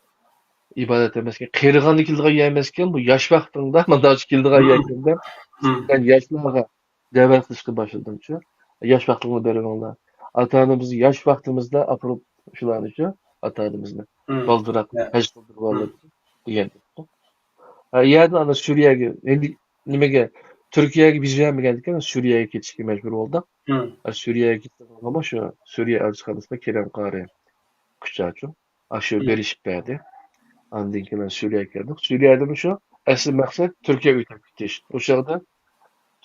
ئىبادەت ئەمەسكەن. قېرىغاندا كېلىدىغان يەر ئەمەسكەن، بۇ ياش ۋاقتىڭدا مانداق كېلىدىغان مم. يەركەن دەپ، مم. سەن ياشلارغا دەۋەت قىلىشقا باشلىدىمچۇ. ياش ۋاقتىڭدا بېرىۋېلىڭلار. ئاتا-ئانىمىزنى ياش ۋاقتىمىزدا ئاپىرىپ شۇلارنىچۇ، ئاتا-ئانىمىزنى. مم. بالدۇراق ھە. ھەج قىلدۇرۇۋالدۇق مم. دېگەن. ھە، يەردىن ئانا سۈرىيەگە، ئەمدى نېمىگە، تۈركىيەگە ۋىزا بەرمىگەندىكىن سۈرىيەگە كېتىشكە مەجبۇر بولدۇق. مم. ھە، سۈرىيەگە كېتىدىغانغا شۇ سۈرىيە ئەلچىخانىسىدا كېرەم قارى كۇچاچۇ. ئاشۇ مم. بېرىشىپ بەردى. ئاندىن كېيىن سۈرىيەگە كەلدۇق. سۈرىيەدىمۇ شۇ ئەسلى مەقسەت تۈركىيەگە ئۆتۈپ كېتىش. ئۇ چاغدا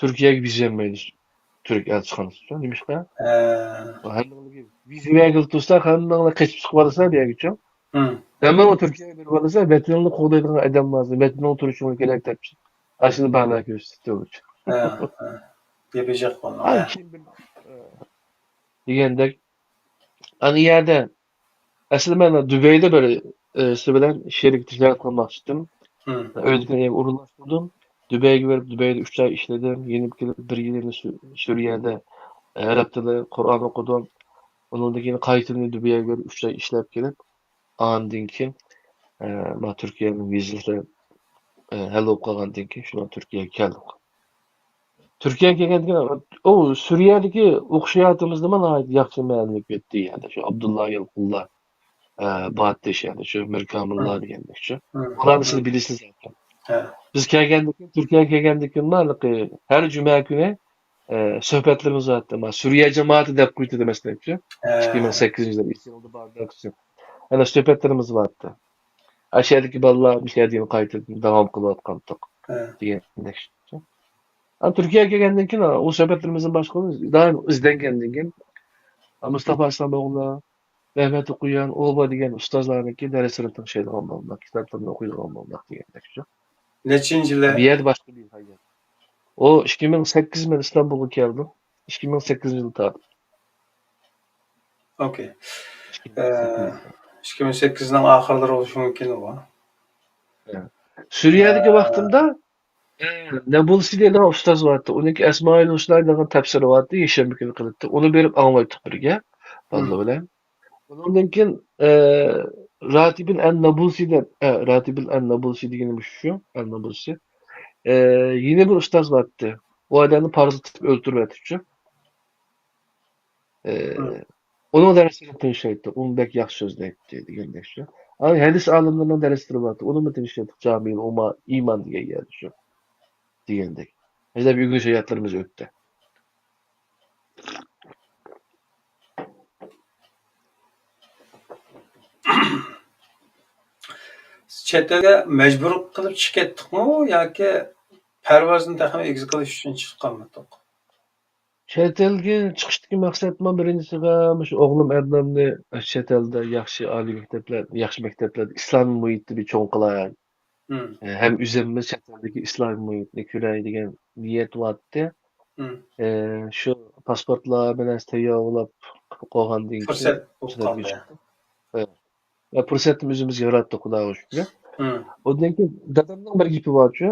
تۈركىيەگە ۋىزا بەرمەيدۇ تۈرك ئەلچىخانىسى. نېمىشقا؟ ھە. ھەممىڭلار ۋىزا بەرگىلى تۇرسا، ھەممىڭلار قېچىپ چىقىپ بارىسىلەر بۇ يەرگىچۇ. مم. ھەممىڭلار تۈركىيەگە بېرىپ بارىسىلەر، ۋەتىنىڭنى قوغدايدىغان ئادەم لازىم، ۋەتىنىڭ تۇرۇشۇڭ كېرەك دەپ ئاشۇنى باھانە كۆرسىتىپتۇ. ھە، ھە. گېپى جىق بۇنىڭ، ھە. كېيىن بىر، ئە، دېگەندەك، ئانا يەردە ئەسلى مەن دۇبەيدە بىر، ئە، سى بىلەن شېرىك تىجارەت قىلماقچىدىم. مم. ئۆيدىكىلەرگە ئورۇنلاشتۇردۇم. دۇبەيگە بېرىپ، دۇبەيدە ئۈچ ئاي ئىشلىدىم. يېنىپ كېلىپ، بىر يىلنى سۈ-، سۈرىيەدە، ئە، ئەرەب تىلى، قۇرئان ئوقۇدۇم. ئۇنىڭدىن كېيىن قايتىدىن دۇبەيگە بېرىپ، ئۈچ ئاي ئىشلەپ كېلىپ، ئاندىن كېيىن، ئە، ما تۈركىيەنىڭ ۋىزىسى، ئە، ھەل بولۇپ قالغاندىن كېيىن، شۇنداق تۈركىيەگە كەلدۇق. تۈركىيەگە كەلگەندىن كېيىن، ئۇ سۈرىيەدىكى ئوقۇش ھاياتىمىزدىمۇ ناھايىتى ياخشى مەنىلىك ئۆتتى. يەنى شۇ ئابدۇللا يالقۇنلار، ئە، باتىش، يەنى شۇ مىركامىللار مم. دېگەندەك شۇ. مم. ئۇلارنى سىز مم. بىلىسىز زاتەن. ھە. بىز كەلگەندىن كېيىن، تۈركىيەگە كەلگەندىن كېيىن ھېلىقى ھەر جۈمە كۈنى، ئە، سۆھبەتلىرىمىز بارتتى. ما، سۈرىيە جامائىتى دەپ قويدى، مەسىلەن شۇ. ھە. ئىككى مىڭ سەككىزىنچى يىل ئىسرائىلدا بار دەپ شۇ. ئەنە سۆھبەتلىرىمىز بارتتى. ئاشۇ يەردىكى بالىلار مۇشۇ يەردىن قايتىدىن داۋام قىلىۋاتقانتۇق ھە. دېگەندەك شۇ. ئەنە تۈركىيەگە كەلگەندىن كېيىن، ئۇ سۆھبەتلىرىمىزدىن باشقا دائىم ئىزدەنگەندىن كېيىن، مۇستافا ئىسلام ئوغلى، مەھمەت ئوقۇيان، ئوبا دېگەن ئۇستازلارنىڭكى دەرسلىرىنى تىڭشايدىغان بولدۇق، كىتابلىرىنى ئوقۇيدىغان بولدۇق دېگەندەك شۇ. نەچچىنچى يىلى؟ بۇ يەردە باشقا بىر ھايات. ئۇ ئىككى مىڭ سەككىز مەن ئىستانبۇلغا كەلدىم. ئىككى مىڭ سەككىزىنچى يىلى تارتىپ. ئوكەي. ئىككى مىڭ سەككىز. ئىككى مىڭ سەككىزنىڭ ئاخىرلىرى بولۇشى مۇمكىن ئۇ. ھە. سۈرىيەدىكى ھە. ۋاقتىمدا، ھە، نابۇلسى دەيدىغان ئۇستاز بارتى. ئۇنىڭكى ئەسمائىل ھۇسنا دەيدىغان تەپسىرى بارتى. يەكشەنبە كۈنى قىلاتتى. ئۇنى بېرىپ ئاڭلايتتۇق بىرگە. بالىلار ھىم. بىلەن. ئۇنىڭدىن كېيىن، ئە، راتىبىل ئەن نابۇلسى دەپ، ئە، راتىبىل ئەن نابۇلسى دېگىنى مۇشۇ شۇ، ئەن نابۇلسى. ئە، يەنە بىر ئۇستاز بارتى. ئۇ ئادەمنى پارتلىتىپ ئۆلتۈرۈۋەتتىچۇ. ئە، ھىم. ئۇنىڭ دەرسلىرىنى تىڭشايتتۇق. ئۇمۇ بەك ياخشى سۆزلەيتتى دېگەندەك شۇ. ئانا ھەدىس ئالىملىرىنىڭ دەرسلىرى بارتى. ئۇنىمۇ تىڭشايتتۇق. جامىئىل ئۇما، ئىمان دېگەن يەردە شۇ. دېگەندەك. ئەجەب ئۆگىنىش ھاياتلىرىمىز ئۆتتى. چەت ئەلگە مەجبۇر قىلىپ چىقىپ كەتتۇقمۇ ياكى پەرۋازنى تېخىمۇ ئېگىز قىلىش ئۈچۈن چىقىپ قالمىدۇق؟ چەت ئەلگە چىقىشتىكى مەقسەتمۇ بىرىنچىسىغە مۇشۇ ئوغلۇم ئەدناننى چەت ئەلدە ياخشى ئالىي مەكتەپلەر، ياخشى مەكتەپلەردە ئىسلامىي مۇھىتتا بىر چوڭ قىلاي. مم. ئە، ھەم ئۆزۈممۇ چەت ئەلدىكى ئىسلامىي مۇھىتنى كۆرەي دېگەن نىيەت بارتى. مم. ئە، شۇ پاسپورتلار بىلەن تەييارلاپ قويغاندىن كېيىن فرسەت بولۇپ قالدى. چىقتى. ۋە پۇرسەتنى ئۆزىمىز ياراتتۇق، خۇداغا شۈكرى. ئۇندىن كېيىن دادامنىڭ بىر گېپى بارچۇ،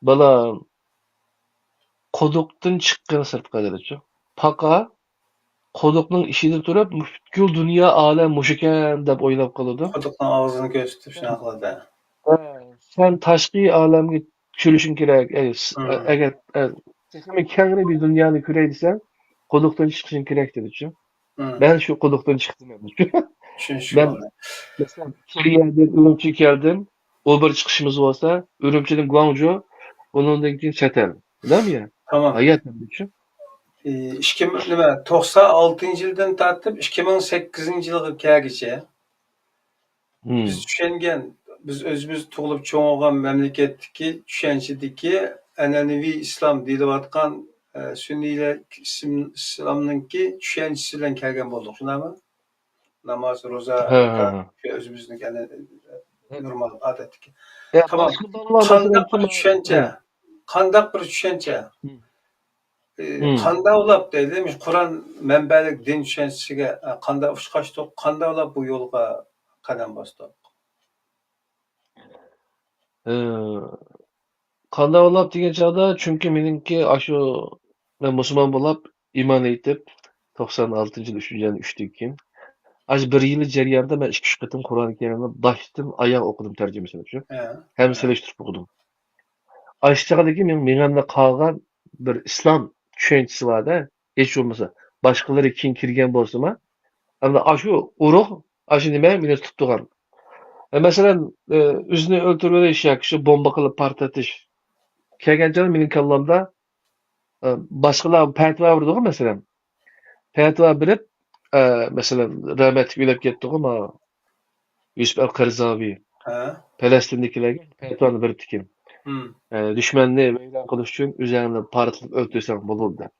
بالام، قۇدۇقتىن چىققىن سىرتقا دېدىچۇ. پاقا قۇدۇقنىڭ ئىچىدە تۇرۇپ، پۈتكۈل دۇنيا ئالەم مۇشۇكەن دەپ ئويلاپ قالىدۇ. قۇدۇقنىڭ ئاغزىنى كۆرسىتىپ شۇنداق قىلىدۇ. ھە، سەن تاشقى ئالەمگە چۈشۈرۈشۈڭ كېرەك. ئەي، س-، ئەگەر، ئە، تېخىمۇ كەڭرى بىر دۇنيانى كۆرەي دېسەڭ، قۇدۇقتىن چىقىشىڭ كېرەك دېدىچۇ. مەن شۇ قۇدۇقتىن چىقتىم ئەمدى. مەن، مەسىلەن، كېرىيەدىن ئۈرۈمچىگە كەلدىم. ئۇ بىر چىقىشىمىز بولسا، ئۈرۈمچىدىن گۇاڭجۇ، ئۇنىڭدىن كېيىن چەت ئەل. بىلەمدۇ يا؟ تامام. ھايات ئەمدىچۇ. ئى، ئىككى مىڭ، نېمە، توقسان ئالتىنچى يىلدىن تارتىپ ئىككى مىڭ سەككىزىنچى يىلغا كەلگۈچە بىز چۈشەنگەن، بىز ئۆزىمىز تۇغۇلۇپ چوڭ بولغان مەملىكەتتىكى چۈشەنچىدىكى ئەنئەنىۋى ئىسلام دېيىلىۋاتقان، ئە، سۈننىيلەر ئىسلامنىڭكى چۈشەنچىسى بىلەن كەلگەن بولدۇق، شۇنداقمۇ؟ ناماز، روزا، ھە، ھە، ھە. شۇ ئۆزىمىزنىڭ، يەنى، نورمال، ئادەتتىكى. تامام. قانداق بىر چۈشەنچە؟ قانداق بىر چۈشەنچە؟ ئى، قانداقلاپ دەيلى، مۇشۇ قۇرئان مەنبەلىك دىن چۈشەنچىسىگە، ئە، قانداق ئۇچراشتۇق، قانداقلاپ بۇ يولغا قەدەم باستۇق؟ ئى، قانداقلاپ دېگەن چاغدا، چۈنكى مېنىڭكى ئاشۇ، مەن مۇسۇلمان بولاپ، ئىمان ئېيتىپ، توقسان ئالتىنچى يىل ئۈچىنچى ئاينىڭ ئۈچىدىن كېيىن، ئاشۇ بىر يىل جەريانىدا مەن ئىككى، ئۈچ قېتىم قۇرئان كەرىمنى باشتىن ئاياغ ئوقۇدۇم، تەرجىمىسىنى، شۇ. ھەم سېلىشتۇرۇپ ئوقۇدۇم. ئاشۇ چاغدىكى مېنىڭ مېڭەمدە قالغان بىر ئىسلام چۈشەنچىسى بار-دە، ھېچ بولمىسا، باشقىلىرى كېيىن كىرگەن بولسىمۇ، ئەمدى ئاشۇ ئۇرۇق، ئاشۇ نېمە مېنى تۇتۇپ تۇرغان. ئە، مەسىلەن، ئە، ئۆزىنى ئۆلتۈرۈۋېلىش ياكى شۇ بومبا قىلىپ پارتلىتىش كەلگەن چاغدا مېنىڭ كاللامدا، ئە، باشقىلار پەتىۋا بېرىدىغۇ، مەسىلەن. پەتىۋا بېرىپ، ئە، مەسىلەن، رەھمەتلىك ئۆلۈپ كەتتىغۇ، ما، يۈسۈپ ئەل قەرزاۋى پەلەستىندىكىلەرگە پەتىۋانى بېرىپتىكەن. ئە، دۈشمەننى ۋەيران قىلىش ئۈچۈن ئۆزەڭنى پارتلىتىپ ئۆلتۈرسەڭ بولىدۇ دەپ.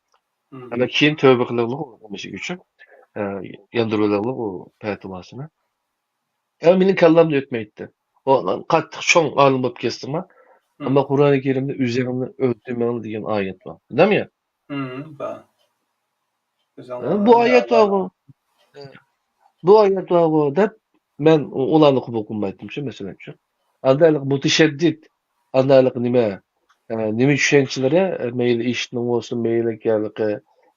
ئەمما كېيىن تەۋبە قىلىڭلار ئۇ نېمىسى ئۈچۈن، ئە، ياندۇرۇۋېلىڭلار ئۇ پەتىۋاسىنى. ئە، مېنىڭ كاللامدا ئۆتمەيتتى. ئۇ قاتتىق چوڭ ئالىم بولۇپ كەتسىمۇ، ئەمما قۇرئانى كەرىمدە ئۆزەڭنى ئۆلتۈرمەڭ دېگەن ئايەت بار. بىلەمدۇ يا؟ بار. ھە، بۇ ئايەت بارغۇ. بۇ ئايەت بارغۇ دەپ، مەن ئۇ-، ئۇلارنى قوبۇل قىلمايتتىم شۇ، مەسىلەن شۇ. ئانداق مۇتەشەددىت، ئانداق نېمە، ئە، نېمە چۈشەنچىلىرى، ئە، مەيلى ئىشىتنىڭ بولسۇن، مەيلى ھېلىقى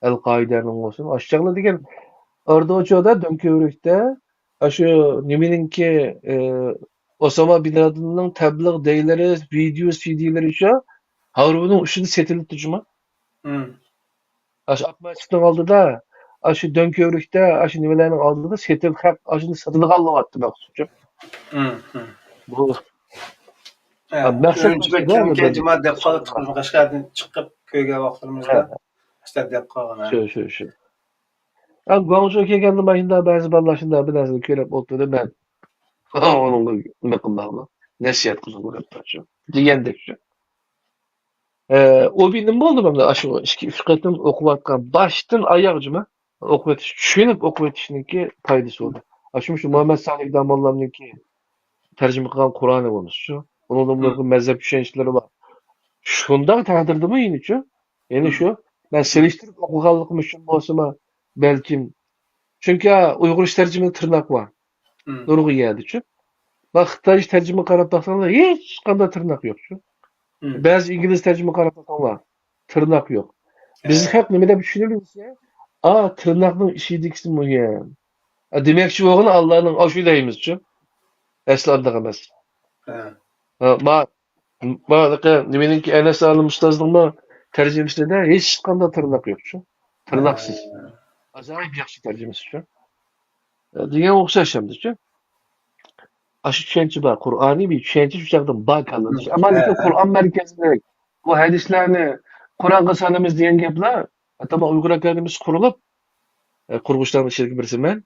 ئەل قائىدەنىڭ بولسۇن، ئاشۇ چاغلار دېگەن ئاردۇچۇدا دۆڭكۆۋرۈكتە، ئاشۇ نېمىنىڭكى، ئە، ئوساما بىن لادىننىڭ تەبلىغ دەيلىرى، ۋىدېئو سىدىلىرى شۇ ھارۋىنىڭ ئۈستىدە سېتىلىپتۇ جۇما. ئاشۇ ئاق مەسچىتنىڭ ئالدىدا، ئاشۇ دۆڭكۆۋرۈكتە، ئاشۇ نېمىلەرنىڭ ئالدىدا سېتىپ، خەق ئاشۇنى سېتىدىغانلىۋاتتى مەخسۇس. بۇ، ھە، مەقسەت ئۈرۈمچىگە كەمكەم جۇما دەپ قالاتتۇق، قەشقەردىن چىقىپ كۆرگەن ۋاقىتلىرىمىزدا، ھە، ئىشلار دەپ قالغان، ھە. شۇ، شۇ، شۇ. ھە، گۇاڭجۇغا كەلگەندە مانا شۇنداق بەزى بالىلار شۇنداق بىر نەرسىنى كۆرۈپ ئولتۇردى، مەن ئۇنىڭغا نېمە قىلماقمۇ، نەسىھەت قىلغۇم كەپتۇ، شۇ دېگەندەك شۇ. ئە، ئۇ بىر نېمە بولدى مانا ئاشۇ ئىككى، ئۈچ قېتىم ئوقۇۋاتقان، باشتىن ئاياغ جۇما ئوقۇۋېتىش، چۈشىنىپ ئوقۇۋېتىشنىڭكى پايدىسى بولدى. ئاشۇ، شۇ مۇھەممەد سالىھ داموللامنىڭكى تەرجىمە قىلغان قۇرئانى بولمىسا شۇ. ئۇنىڭدىن بۇيرۇق مەزھەپ چۈشەنچىلىرى بار. شۇنداق تەقدىردىمۇ يەنىچۇ؟ يەنە شۇ، مەن سېلىشتۇرۇپ ئوقۇغانلىقىم ئۈچۈن بولسىمۇ بەلكىم. چۈنكى ئۇيغۇرچە تەرجىمىدە تىرناق بار. نۇرغۇن يەردىچۇ. بۇ خىتايچە تەرجىمىگە قاراپ باقساڭلار، ھېچقانداق تىرناق يوقچۇ. بەزى ئىنگلىز تەرجىمىگە قاراپ باقساڭلار، تىرناق يوق. بىز خەق نېمە دەپ چۈشىنىمىز دېسە، ئا، تىرناقنىڭ ئىچىدىكىسى مۇھىم. ئا، دېمەكچى بولغىنى ئاللانىڭ ئاشۇ دەيمىزچۇ. ئەسلى ئانداق ئەمەس. ھە، ما-، ما-، نېمىنىڭكى، ئەنەس ئالىم ئۇستازنىڭمۇ تەرجىمىسىدە ھېچقانداق تىرناق يوقچۇ. تىرناقسىز. ھە. ئاجايىپ ياخشى تەرجىمىسىچۇ. دېگەن ئوخشاش ئەمدىچۇ. ئاشۇ چۈشەنچە بار، قۇرئانىي بىر چۈشەنچە شۇ چاغدىن بار كاللىدا. ئەمما لېكىن قۇرئان مەركەزلىك، بۇ ھەدىسلەرنى قۇرئانغا سالىمىز دېگەن گەپلەر، ئاتاما ئۇيغۇر ئاكادېمىيىسى قۇرۇلۇپ، ئە، قۇرغۇچىلارنىڭ ئىچىدىكى بىرسى مەن.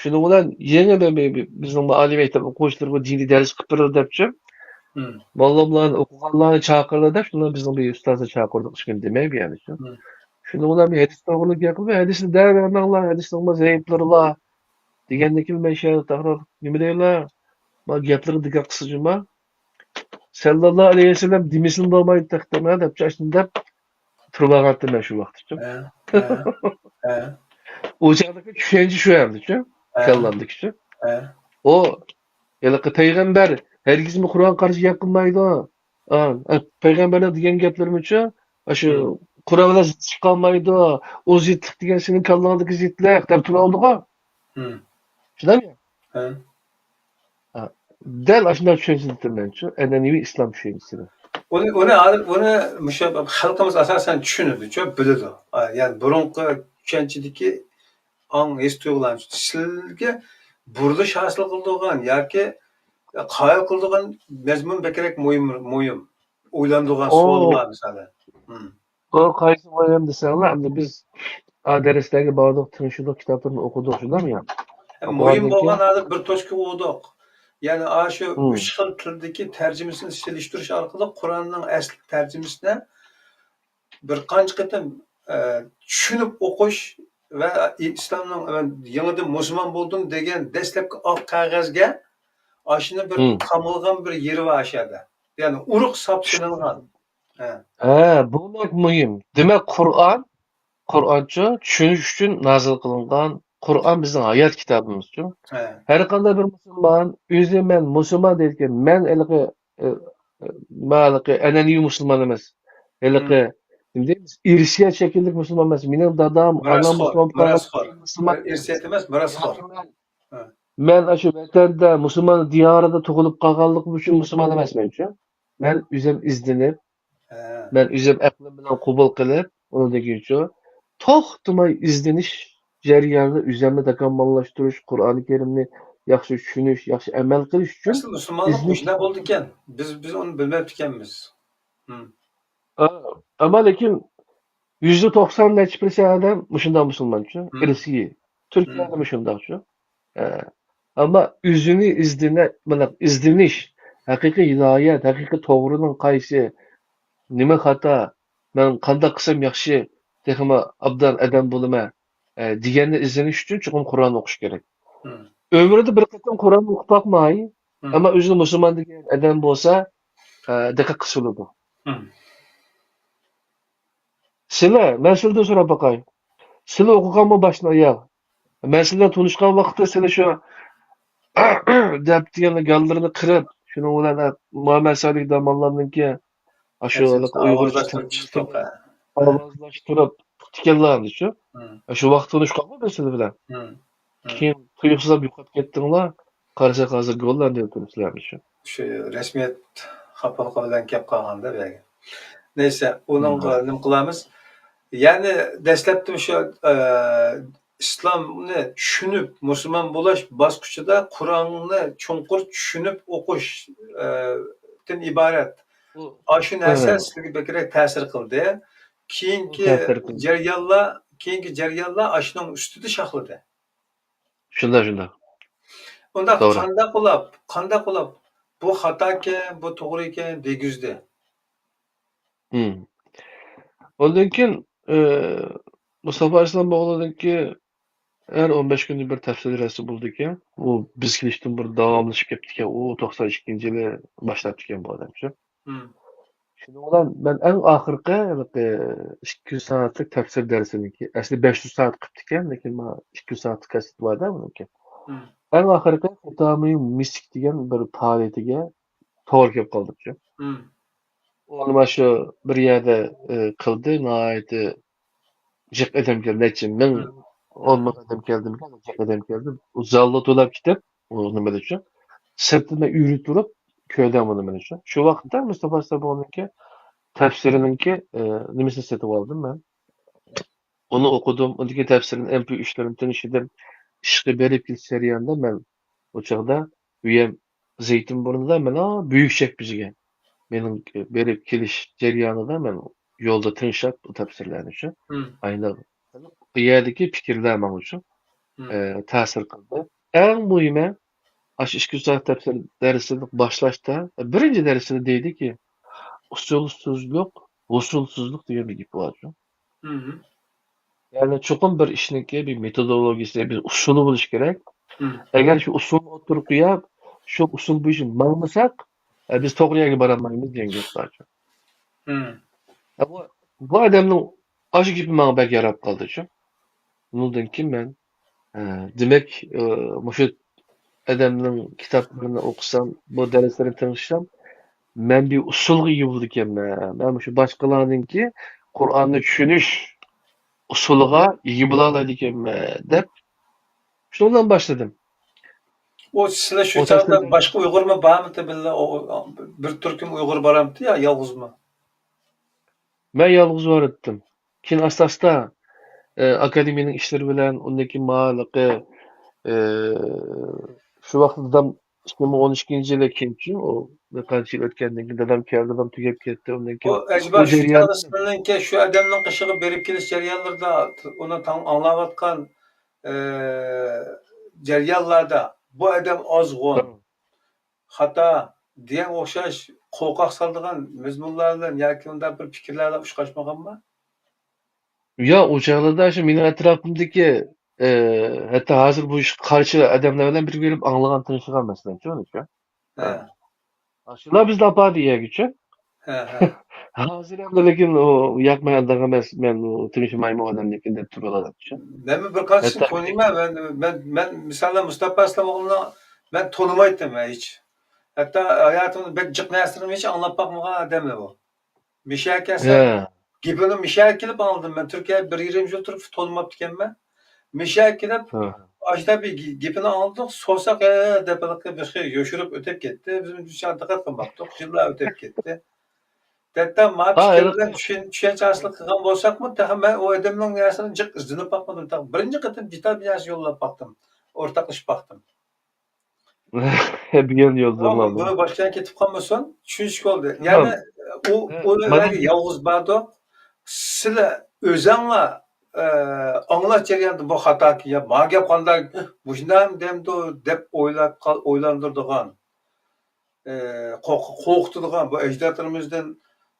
شۇنىڭ بىلەن يېڭى بىر، بىر، بىر، بىزنىڭ بۇ ئالىي مەكتەپ ئوقۇغۇچىلىرىغا دىنىي دەرس قىلىپ بېرىلدى دەپچۇ. موللاملارنى، ئوقۇغانلارنى چاقىرىلدى دەپ، شۇنىڭ بىزنىڭ بىر ئۇستازنى چاقىردۇق، ئىسمىنى دېمەي بۇ يەردە شۇ. شۇنىڭ بىلەن بىر ھەدىس توغرىلىق گەپ قىلىپ، ھەدىسنى دەۋەرمەڭلار، ھەدىسنىڭمۇ زەئىپلىرى بار. دېگەندىن كېيىن مەن شۇ يەردە تەكرار نېمە دەيلا؟ ما گەپلىرىگە دىققەت قىلسا جۇما. سەللەللاھۇ ئەلەيھى ۋەسەللەم دېمىسىمۇ بولمايدۇ تەختىمە دەپ، ئاشۇنداق تۇرۇۋالغانتىم مەن شۇ ۋاقىتتا. ھە، ھە، ھە. ئۇ چاغدىكى چۈشەنچە شۇ ئەمدىچۇ، ھە. كاللامدىكىچۇ. ھە. ئۇ ھېلىقى پەيغەمبەر ھەرگىزمۇ قۇرئانغا قارشى گەپ قىلمايدۇ. ئا، ئە، پەيغەمبەرنىڭ دېگەن گەپلىرىمۇچۇ، ئاشۇ مم. قۇرئان بىلەن زىتلىشىپ قالمايدۇ. ئۇ زىتلىق دېگەن سېنىڭ كاللاڭدىكى زىتلىق دەپ تۇرۇۋالدىغۇ. مم. شۇنداقمۇ؟ ھە. ھە. دەل ئاشۇنداق چۈشەنچىدە تۇرىمەنچۇ، ئەنئەنىۋى ئىسلام چۈشەنچىسىدە. ئۇنى، ئۇنى ھازىر، ئۇنى مۇشۇ خەلقىمىز ئاساسەن چۈشىنىدۇچۇ، بىلىدۇ. ئا، يەنى بۇرۇنقى چۈشەنچىدىكى ئاڭ، ھېس تۇيغۇلارنى سىلەرگە بۇرۇلۇش ھاسىل قىلىدىغان ياكى قايىل قىلىدىغان مەزمۇن بەكرەك مۇھىم، مۇھىم. ئويلاندۇرغان ئۇ، سوئاللار مىسالى. مم. ئۇ قايسى مۇھىم دېسەڭلار، ئەمدى بىز ئا، دەرسلەرگە باردۇق، تىڭشىدۇق، كىتابلىرىنى ئوقۇدۇق، شۇنداقمۇ يا؟ مۇھىم ئوقۇغاندىن بولغان كېيىن ھازىر بىر توچكا ئۇردۇق. يەنى ئاشۇ مم. ئۈچ خىل تىلدىكى تەرجىمىسىنى سېلىشتۇرۇش ئارقىلىق قۇرئاننىڭ ئەسلى تەرجىمىسىنى بىر قانچە قېتىم، ئە، چۈشىنىپ ئوقۇش ۋە ئىسلامنىڭ، يېڭىدىن مۇسۇلمان بولدۇم دېگەن دەسلەپكى ئاق قەغەزگە ئاشۇنى بىر مم. تامغىلىغان بىر يېرى بار ئاشۇ يەردە. يەنى ئۇرۇق ساپ سېلىنغان. ھە. ھە، بۇ بەك مۇھىم. دېمەك، قۇرئان، قۇرئانچۇ چۈشىنىش ئۈچۈن نازىل قىلىنغان. قۇرئان بىزنىڭ ھايات كىتابىمىزچۇ. ھە. ھەر قانداق بىر مۇسۇلمان ئۆزى مەن مۇسۇلمان دەيدىكەن، مەن ھېلىقى، ئە، ئە، مەن ھېلىقى ئەنئەنىۋى مۇسۇلمان ئەمەس. ھېلىقى، مم. نېمە دەيمىز، ئىرسىيەت شەكىللىك مۇسۇلمان ئەمەس. مېنىڭ دادام، ئانام مىراسخور، مۇسۇلمان بولغان مىراسخور. مۇسۇلمان ئىرسىيەت ئەمەس، مىراسخور. ھە. مەن ئاشۇ ۋەتەندە، مۇسۇلمان دىيارىدا تۇغۇلۇپ قالغانلىقىم ئۈچۈن مۇسۇلمان ئەمەسمەنچۇ. مەن ئۆزۈم ئىزدىنىپ، ھە. مەن ئۆزۈم ئەقلىم بىلەن قوبۇل قىلىپ، ئۇنىڭدىن كېيىنچۇ توختىماي ئىزدىنىش جەريانىدا ئۆزۈمنى تاكامۇللاشتۇرۇش، قۇرئانى كەرىمنى ياخشى چۈشىنىش، ياخشى ئەمەل قىلىش ئۈچۈن ئەسلى مۇسۇلمانلىق ئىزدىنىش. مۇشۇنداق بولىدىكەن. بىز، بىز ئۇنى بىلمەپتىكەنمىز. ھىم. ئا-، ئەمما لېكىن يۈزدە توقسان نەچچە پىرسەنت ئادەم مۇشۇنداق مۇسۇلمانچۇ، ھىم. ئىرسىي. تۈركىيەدە ھىم. مۇشۇنداقچۇ. ئە، ئەمما ئۆزىنى ئىزدىنە-، مانا ئىزدىنىش، ھەقىقىي ھىدايەت، ھەقىقىي توغرىنىڭ قايسى، نېمە خاتا، مەن قانداق قىلسام ياخشى، تېخىمۇ ئابدان ئادەم بولىمەن، ئە، دېگەننى ئىزدىنىش ئۈچۈن چوقۇم قۇرئان ئوقۇش كېرەك. ھىم. ئۆمرىدە بىر قېتىم قۇرئان ئوقۇپ باقماي، ھىم. ئەمما ئۆزىنى مۇسۇلمان دېگەن ئادەم بولسا، ئە، دىققەت قىلسا بولىدۇ. ھىم. سىلە، مەن سىلىدىن سوراپ باقاي. سىلە ئوقۇغانمۇ باشتىن ئاياغ؟ مەن سىلەر بىلەن تونۇشقان ۋاقىتتا سىلە شۇ دەپ دېگەن گاللىرىنى قىرىپ، شۇنىڭ بىلەن مۇھەممەد سالىھ داموللامنىڭكى ئاشۇ ئۇيغۇرچە ئاۋازلاشتۇرۇپ چىقتۇق، ھە. ئاۋازلاشتۇرۇپ پۈتتىكەنلا ئەمدىچۇ. ھىم. شۇ ۋاقىت تونۇشقانغۇ بىز سىلەر بىلەن. ھىم. ھىم. كېيىن تۇيۇقسىزلا يوقاپ كەتتىڭلار. قارىساق ھازىر گوللاندىيەدە تۇرۇپسىلەر ئەمدىچۇ. شۇ رەسمىيەت خاپىلىقى بىلەن كەپ قالغاندا بۇ يەرگە. نەيسە، ئۇنىڭغا نېمە قىلارمىز؟ يەنى دەسلەپتە شۇ، ئە، ئىسلامنى چۈشىنىپ مۇسۇلمان بولاش باسقۇچىدا قۇرئاننى چوڭقۇر چۈشىنىپ ئوقۇش، ئە، دىن ئىبارەت. ئاشۇ نەرسە سىزگە بەكرەك تەسىر قىلدى. كېيىنكى جەريانلار، كېيىنكى جەريانلار ئاشۇنىڭ ئۈستىدە شاخلىدى. شۇنداق، شۇنداق. ئۇنداق توغرا. قانداق قىلاپ، قانداق قىلاپ، بۇ خاتاكەن، بۇ توغرىكەن دېگۈزدى. ھىم. ئۇندىن كېيىن، ئى، مۇستافا ئەسلەم ئوغلىنىڭكى ھەر ئون بەش كۈندە بىر تەپسىر دەرسى بولىدىكەن. ئۇ بىز كېلىشتىن بۇرۇن داۋاملىشىپ كەپتىكەن. ئۇ توقسان ئىككىنچى يىلى باشلاپتىكەن بۇ ئادەمچۇ. ھىم. شۇنىڭ بىلەن مەن ئەڭ ئاخىرقى ھېلىقى ئىككى يۈز سائەتلىك تەپسىر دەرسىنىڭكى، ئەسلى بەش يۈز سائەت قىپتىكەن، لېكىن مانا ئىككى يۈز سائەتلىك كاسسېتى بار-دە بۇنىڭكى. ھىم. ئەڭ ئاخىرقى خىتامى مىسك دېگەن بىر پائالىيىتىگە توغرا كېلىپ قالدىچۇ. ھىم. ئۇنى مانا شۇ بىر يەردە، ئى، قىلدى، ناھايىتى جىق ئادەم كەلدى، نەچچە مىڭ، ھىم. ئون مىڭ ئادەم كەلدىمىكەن، جىق ئادەم كەلدى. ئۇ زاللا تولاپ كېتىپ، ئۇ نېمىدىچۇ، سىرتىدا ئۆرە تۇرۇپ كۆردۈم ئۇنى مېنىچۇ. شۇ ۋاقىتتا مۇستافا سابۇرنىڭكى تەپسىرىنىڭكى، ئى، نېمىسىنى سېتىۋالدىم مەن. ئۇنى ئوقۇدۇم، ئۇندىكى تەپسىرىنى، ئېم پى ئۈچلىرىنى تىڭشىدىم. ئىشقا بېرىپ كېلىش جەريانىدا مەن ئۇ چاغدا ئۇ يەر زەيتىن بۇرنىدا مانا بۈيۈك چەكمىزىگە مېنىڭ بېرىپ كېلىش جەريانىدا مەن يولدا تىڭشاپ بۇ تەپسىرلەرنىچۇ. ھىم. ئاينى ئۇ يەردىكى پىكىرلەر ماڭىچۇ، ھىم. ئى، تەسىر قىلدى. ئەڭ مۇھىمى، ئاشۇ ئىككى يۈز سائەت تەپسىر دەرسىنى باشلاشتا، بىرىنچى دەرسىدە دەيدىكى، ئۇسۇلسىزلىق، ھوسۇلسىزلىق دېگەن بىر گېپى بارچۇ. ھىم. يەنى چوقۇم بىر ئىشنىڭكى بىر مېتودولوگىيىسى، بىر ئۇسۇلى بولۇشى كېرەك. ھىم. ئەگەر شۇ ئۇسۇلنى ئوتتۇرىغا قويۇپ، شۇ ئۇسۇل بويىچە ماڭمىساق، ئە، بىز توغرا يەرگە بارالمايمىز دېگەن گەپ بارچۇ. ھىم. ئە، بۇ، بۇ ئادەمنىڭ ئاشۇ گېپى ماڭا بەك ياراپ قالدىچۇ. ئۇنىڭدىن كېيىن مەن، ئە، دېمەك، ئە، مۇشۇ ئادەمنىڭ كىتابلىرىنى ئوقۇسام، بۇ دەرسلىرىنى تىڭشىسام، مەن بىر ئۇسۇلغا ئىگە بولىدىكەنمەن. مەن مۇشۇ باشقىلارنىڭكى قۇرئاننى چۈشىنىش ئۇسۇلىغا ئىگە بولالايدىكەنمەن دەپ، شۇنىڭ بىلەن باشلىدىم. ئۇ سىلە شۇ چاغدا باشقا ئۇيغۇرمۇ بارمىدى بىللە؟ ئۇ، ئۇ، بىر تۈركۈم ئۇيغۇر بارامتى يا يالغۇزمۇ؟ مەن يالغۇز باراتتىم. كېيىن ئاستا-ئاستا، ئە، ئاكادېمىيەنىڭ ئىشلىرى بىلەن، ئۇندىن كېيىن ماڭا ھېلىقى، ئە، شۇ ۋاقىتتا دادام ئىككى مىڭ ئون ئىككىنچى يىلى كېيىنچۇ، ئۇ بىر قانچە يىل ئۆتكەندىن كېيىن دادام كەلدى، دادام تۈگەپ كەتتى. ئۇندىن كېيىن ئۇ ئەجبار شۇ جەريان چاغدا سىلىنىڭكى شۇ ئادەمنىڭ قېشىغا بېرىپ كېلىش جەريانلىرىدا، ئۇنى تاڭ ئاڭلاۋاتقان، ئە، جەريانلاردا بۇ ئادەم ئازغۇن، خاتا دېگەنگە ئوخشاش قورقاق سالىدىغان مەزمۇنلار بىلەن ياكى ئۇنداق بىر پىكىرلەر بىلەن ئۇچراشمىغانما؟ يا، ئۇ چاغلاردا شۇ مېنىڭ ئەتراپىمدىكى، ئە، ھەتتا ھازىر بۇ ئىشقا قارشى ئادەملەر بىلەن بىرگە بېرىپ ئاڭلىغان، تىڭشىغان مەسىلەن، شۇ. ھە. ئاشۇلار بىزنى ئاپاردى يەرگىچۇ. ھە، ھە. ھازىر ئەمدى لېكىن ئۇ ياق، مەن ئانداق ئەمەس، مەن ئۇ تىڭشىمايمەن ئادەمنىڭكىنى دەپ تۇرۇۋالىدۇچۇ. مەنمۇ بىر قانچىسىنى ھەتتا تونۇيمەن. مەن، مەن، مەن مىسالەن مۇستاپا ئەسلەم ئوغلىنى مەن تونۇمايتتىم ھېچ. ھەتتا ھاياتىمدا بەك جىق نەرسىلىرىنى ھېچ ئاڭلاپ باقمىغان ئادەم ئۇ. مىشا كەلسە، ھە. گېپىنى مىشا كېلىپ ئاڭلىدىم مەن. تۈركىيەدە بىر يېرىم يىل تۇرۇپ تونۇماپتىكەنمەن. مىشا كېلىپ، ھە. ئاشۇنداق بىر گېپىنى ئاڭلىدۇق، سورىساق، ھە، دەپ ھېلىقى بىر خىل يوشۇرۇپ ئۆتۈپ كەتتى. بىز ئۇنچە دىققەت قىلماپتۇق. يىللار ئۆتۈپ كەتتى. ھەتتا ما پىكىر بىلەن چۈشەن-، چۈشەنچە ھاسىل قىلغان بولساقمۇ، تېخى مەن ئۇ ئادەمنىڭ نەرسىنى جىق ئىزدىنىپ باقمىدىم. تېخى بىرىنچى قېتىم دېتال بىر نەرسە يوللاپ باقتىم. ئورتاقلىشىپ باقتىم. بىلگەن يولدىن بۇنى باشقا كېتىپ قالمىسۇن، چۈشىنىشكە بولدى. يەنى ئۇ، ئۇلار يالغۇز باردۇق. سىلەر ئۆزەڭلار، ئە، ئاڭلاش جەريانىدا بۇ خاتاكى، يا ما گەپ قانداق، مۇشۇنداق دەمدۇ دەپ ئويلاپ قال-، ئويلاندۇرىدىغان، ئە، قورق-، قورقۇتىدىغان، بۇ ئەجدادلىرىمىزدىن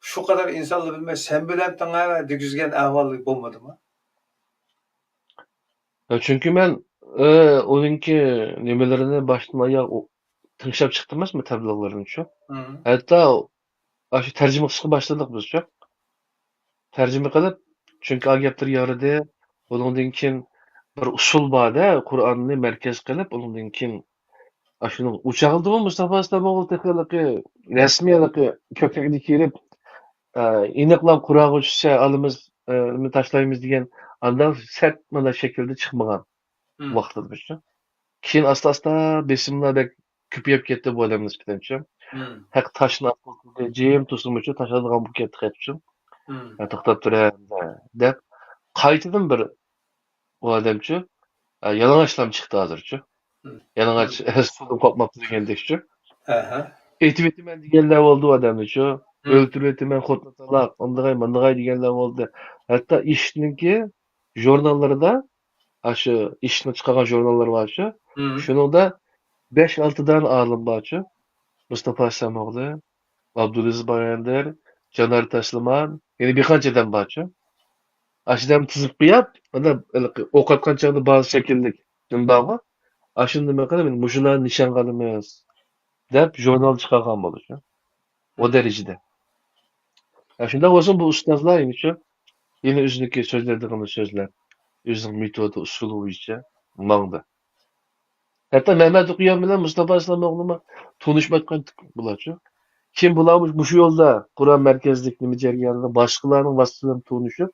شۇ قەدەر ئىنسانلار بىلمەي، سەن بىلەن تەڭ دېگۈزگەن ئەھۋال بولمىدىمۇ؟ چۈنكى مەن، ئە، ئۇنىڭكى نېمىلىرىنى باشتىن ئاياغ ئۇ-، تىڭشاپ چىقتىم ئەمەسمۇ، تەبلىغلىرىنىچۇ. ھەتتا ئاشۇ تەرجىمە قىلىشقا باشلىدۇق بىزچۇ. تەرجىمە قىلىپ، چۈنكى ئا گەپلىرى يارىدى. ئۇنىڭدىن كېيىن بىر ئۇسۇل بار-دە، قۇرئاننى مەركەز قىلىپ، ئۇنىڭدىن كېيىن ئاشۇنىڭ ئۇ چاغلىدىمۇ مۇستاپا ئەسلەم ئوغلى تېخى ھېلىقى رەسمىي ھېلىقى كۆپرەكنى كىيدۈرۈپ، ئە، ئېنىقلاپ قۇرئانغا چۈشسە ئالىمىز، ئە، نېمە تاشلايمىز دېگەن ئانداق سەت مانا شەكىلدە چىقمىغان ۋاقتىدا بىزچۇ. كېيىن ئاستا-ئاستا بېسىملار بەك كۆپىيىپ كەتتى بۇ ئادەم نىسبەتەنچۇ. ھەق تاشنى ئاتقۇزدى، جىم تۇرسىمۇچۇ تاشلايدىغان بولۇپ كەتتى خەتچۇ. ھە، توختاپ تۇر ئەمدى دەپ قايتىدىن بىر ئۇ ئادەمچۇ، ئە، يالىڭاچلام چىقتى ھازىرچۇ. يالىڭاچ سۇدىن قورقماپتۇ دېگەندەكچۇ. ئېتىۋېتىمەن دېگەنلەر بولدى ئۇ ئادەمنىچۇ. ئۆلتۈرۈۋېتىمەن، خوتۇنى تالاق، ئاندىغاي، ماندىغاي دېگەنلەر بولدى. ھەتتا ئىشىكنىڭكى ژۇرناللىرىدا، ئاشۇ ئىشىكنىڭ چىقارغان ژۇرناللىرى بارچۇ. شۇنىڭدا بەش-ئالتە دانە ئالىم بارچۇ. مۇستاپا ئەسلەم ئوغلى، ئابدۇلئەزىز باياندىر، جانار تاسلىمان، يەنە بىر قانچە ئادەم بارچۇ. ئاشۇ ئادەمنى تىزىپ قويۇپ، مانا ھېلىقى ئوق ئاتقان چاغدا بار شەكىللىك نېمە بارغۇ، ئاشۇنى نېمە قىلىپ، مۇشۇلارنى نىشانغا ئالىمىز دەپ ژۇرنال چىقارغان بولىدۇ. ئۇ دەرىجىدە. ھە، شۇنداق بولسۇن، بۇ ئۇستازلار يەنىچۇ، يەنە ئۆزىنىڭكى سۆزلەيدىغىنىنى سۆزلەپ، ئۆزىنىڭ مېتودى، ئۇسۇلى بويىچە ماڭدى. ھەتتا مەمەت ئوقۇيان بىلەن مۇستاپا ئەسلەم ئوغلىمۇ تونۇشمايدىغان بۇلارچۇ. كېيىن بۇلار مۇشۇ يولدا قۇرئان مەركەزلىك نېمە جەريانىدا باشقىلارنىڭ ۋاسىتىسى بىلەن تونۇشۇپ،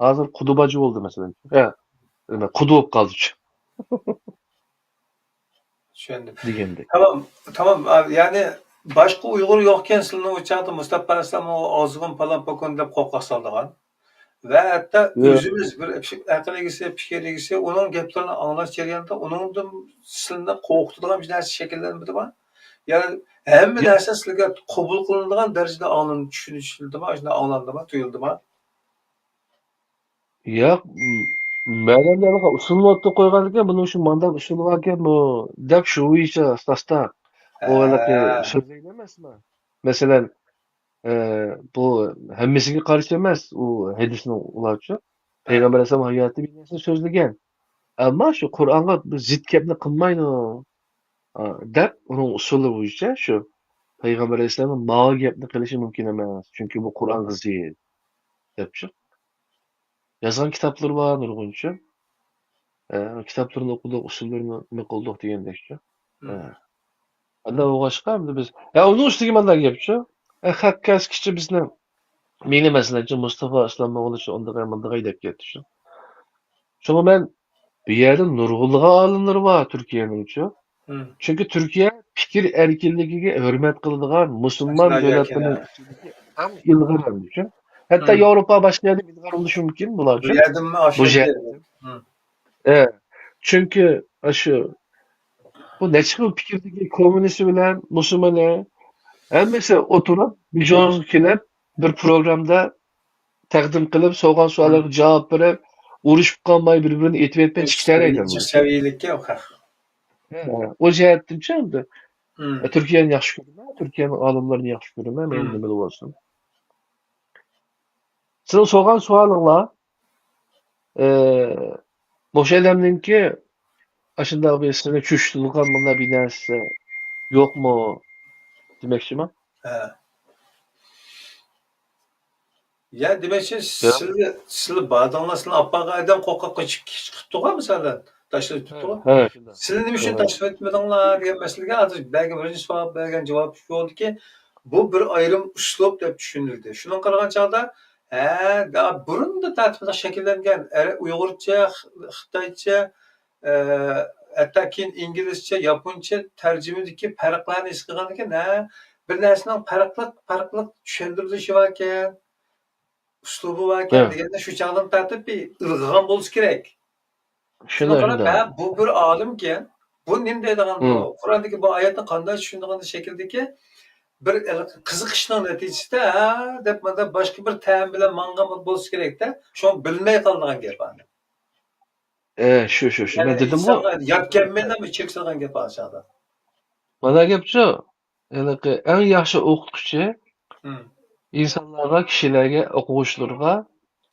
ھازىر قۇدۇباجى بولدى مەسىلەن. ھە، نېمە، قۇدۇ بولۇپ قالدىچۇ. چۈشەندىم. دېگەندەك. تامام، تامام. ئا، يەنى باشقا ئۇيغۇر يوقكەن، سىلىنىڭ ئۇ چاغدا مۇستاپا ئەسلەم ئازغۇن پالان پوكۇن دەپ قورقاق سالىدىغان. ۋە ھەتتا ياق. ئۆزىمىز بىر پىك-، ئەقىل ئىگىسى، پىكىر ئىگىسى، ئۇنىڭ گەپلىرىنى ئاڭلاش جەريانىدا ئۇنىڭدىن سىلىنى قورقۇتىدىغان بىر نەرسە شەكىللەنمىدىمۇ؟ يەنى ھەممە ياق. نەرسە سىلىگە قوبۇل قىلىنىدىغان دەرىجىدە ئاڭلىنىدۇ، چۈشىنىشىلدىمۇ، ئاشۇنداق ئاڭلاندىمۇ، تۇيۇلدىمۇ؟ ياق، م-، مەلۇم دەرىجىدە ئۇسۇلنى ئوتتۇرىغا قويغاندىكىن، بۇنىڭ شۇ مانداق ئۇسۇلى باركەن، بۇ دەپ شۇ بويىچە ئاستا-ئاستا ئۇ ھېلىقى ھە. سۆزلەيدۇ ئەمەسمۇ؟ مەسىلەن، ئە، بۇ ھەممىسىگە قارشى ئەمەس، ئۇ ھەدىسنىڭ ئۇلارچۇ. ھە. پەيغەمبەر ئەلەيھىسسالام ھاياتىدا بىر نەرسىنى سۆزلىگەن. ئەمما شۇ قۇرئانغا بىر زىت گەپنى قىلمايدۇ، ئا، دەپ ئۇنىڭ ئۇسۇلى بويىچە شۇ پەيغەمبەر ئەلەيھىسسالامنىڭ ماۋۇ گەپنى قىلىشى مۇمكىن ئەمەس، چۈنكى بۇ قۇرئانغا زىت، دەپچۇ. يازغان كىتابلىرى بار نۇرغۇنچە. ئە، كىتابلىرىنى ئوقۇدۇق، ئۇسۇللىرىنى نېمە قىلدۇق دېگەندەكچە. ھە. ئانداق بولغاچقا، ئەمدى بىز، ھە، ئۇنىڭ ئۈستىگە مانداق گەپچۇ. ھە، خەق كەسكىچە بىزنى، مېنى مەسىلەنچۇ، مۇستافا ئىسلام ئوغلىچۇ ئۇندىغاي، مۇندىغاي دەپ كەتتىچۇ. شۇڭا مەن بۇ يەردە نۇرغۇنلىغان ئالىملىرى بار تۈركىيەنىڭچۇ. چۈنكى تۈركىيە پىكىر ئەركىنلىكىگە ھۆرمەت قىلىدىغان مۇسۇلمان دۆلەتلىرىنىڭ ئىچىدىكى ئەڭ ئىلغار ئەمدىچۇ. ھەتتا ياۋروپا باشقا يەردە ئىلغار بولۇشى مۇمكىن بۇلارچۇ. بۇ يەردىمۇ بۇ ئاشۇ يەردە. ئە، چۈنكى ئاشۇ، بۇ نەچچە خىل پىكىردىكى كوممۇنىست بىلەن مۇسۇلمانلار ھەممىسى ئولتۇرۇپ، بىر جوزىغا كېلىپ، بىر پروگرامدا تەقدىم قىلىپ، سورىغان سوئاللارغا جاۋاب بېرىپ، ئۇرۇشۇپ قالماي، بىر-بىرىنى ئېتىۋەتمەي چىقىپ كېتەلەيدۇ. سەۋىيىلىككە ئوخشاش. ھە، ئۇ جەھەتتىنچۇ ئەمدى. تۈركىيەنى ياخشى كۆرىمەن، تۈركىيەنىڭ ئالىملىرىنى ياخشى كۆرىمەن، مەيلى نېمىلا بولسۇن. سىزنىڭ سورىغان سوئالىڭلار، ئى، مۇشۇ ئادەمنىڭكى ئاشۇنداق بىر سىزنى چۆچۈتىدىغان مۇنداق بىر نەرسە يوقمۇ دېمەكچىمەن. ھە. يا، دېمەكچى، سىلى، سىلى باردىڭلار، سىلىنى ئاپارغان ئادەم قورقۇپ قېچىپ چىقىپتىغۇ، مىسالەن، تاشلاپ كېتىپتىغۇ. ھە، شۇنداق. سىلى نېمە ئۈچۈن تاشلاپ كەتمىدىڭلار دېگەن مەسىلىگە ھازىر بەرگەن، بىرىنچى سوئال بەرگەن جاۋاب شۇ بولدىكى، بۇ بىر ئايرىم ئۇسلۇب دەپ چۈشىنىلدى. شۇنىڭغا قارىغان چاغدا، ھە، دا-، بۇرۇندا تەتۈر شەكىللەنگەن ئەرە-، ئۇيغۇرچە، خ-، خىتايچە، ئە، ھەتتا كېيىن ئىنگلىزچە، ياپونچە تەرجىمىدىكى پەرقلەرنى ھېس قىلغاندىكىن، ھە، بىر نەرسىنىڭ پەرقلىق، پەرقلىق چۈشەندۈرۈلۈشى باركەن، ئۇسلۇبى باركەن دېگەندە شۇ چاغدىن تارتىپ بىر ئىلغىغان بولسا كېرەك. شۇنداق، شۇنداق قاراپ، ھە، بۇ بىر ئالىمكەن، بۇ نېمە دەيدىغان، بۇ قۇراندىكى بۇ ئايەتنى قانداق چۈشىنىدىغان شەكىلدىكى بىر قىزىقىشنىڭ نەتىجىسىدە، ھە، دەپ مانا باشقا بىر تەم بىلەن ماڭغان بولسا كېرەكتە، شۇنى بىلمەي قالىدىغان گەپ ئاندىن. ئە، شۇ، شۇ، شۇ. مەن دېدىمغۇ. يات كەلمەيلا چەكسىلىگەن گەپ ئاشۇدا. مانا گەپچۇ، ھېلىقى ئەڭ ياخشى ئوقۇتقۇچى ئىنسانلارغا، كىشىلەرگە، ئوقۇغۇچىلىرىغا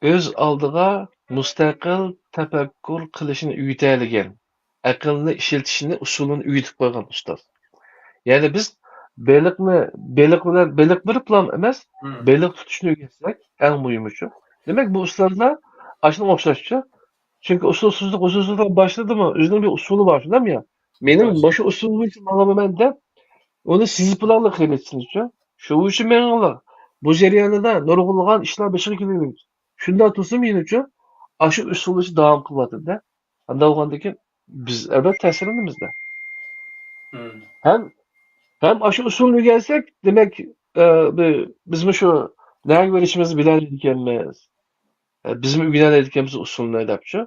ئۆز ئالدىغا مۇستەقىل تەپەككۇر قىلىشنى ئۆگىتەلىگەن، ئەقىلنى ئىشلىتىشنى، ئۇسۇلىنى ئۆگىتىپ قويغان ئۇستاز. يەنى بىز بېلىقنى، بېلىق بىلەن، بېلىق بىر پۇلام ئەمەس، بېلىق تۇتۇشنى ئۆگەتسەك، ئەڭ مۇھىمىچۇ. دېمەك، بۇ ئۇستازلار ئاشۇنىڭغا ئوخشاشچۇ. چۈنكى ئۇسسۇلسىزلىق، ئۇسسۇلسىزلىقنى باشلىدىمۇ، ئۆزىنىڭ بىر ئۇسۇلى بار، شۇنداقمۇ يا؟ مېنىڭ مۇشۇ ئۇسۇل بويىچە ماڭىمەن دەپ، ئۇنى سىزىپ بولارلىق خېلىتىنىچۇ. شۇ ئۈچۈن مېڭىڭلار. بۇ جەريانىدا نۇرغۇنلىغان ئىشلار بېشىغا كېلىدۇ. شۇنداق تۇرسا مېنىچۇ، ئاشۇ ئۇسۇل بويىچە داۋام قىلىۋاتىدۇ-دە. ئانداق بولغاندىكىن بىز ئەلۋەتتە تەسىرلىنىمىز-دە. ھەم، ھەم ئاشۇ ئۇسۇلنى ئۆگەنسەك، دېمەك، ئە، بى-، بىزمۇ شۇ نەگە بېرىشىمىزنى بىلەلەيدىكەنمىز. ئە، بىزمۇ ئۆگىنەلەيدىكەنمىز ئۇسۇلنى دەپچۇ.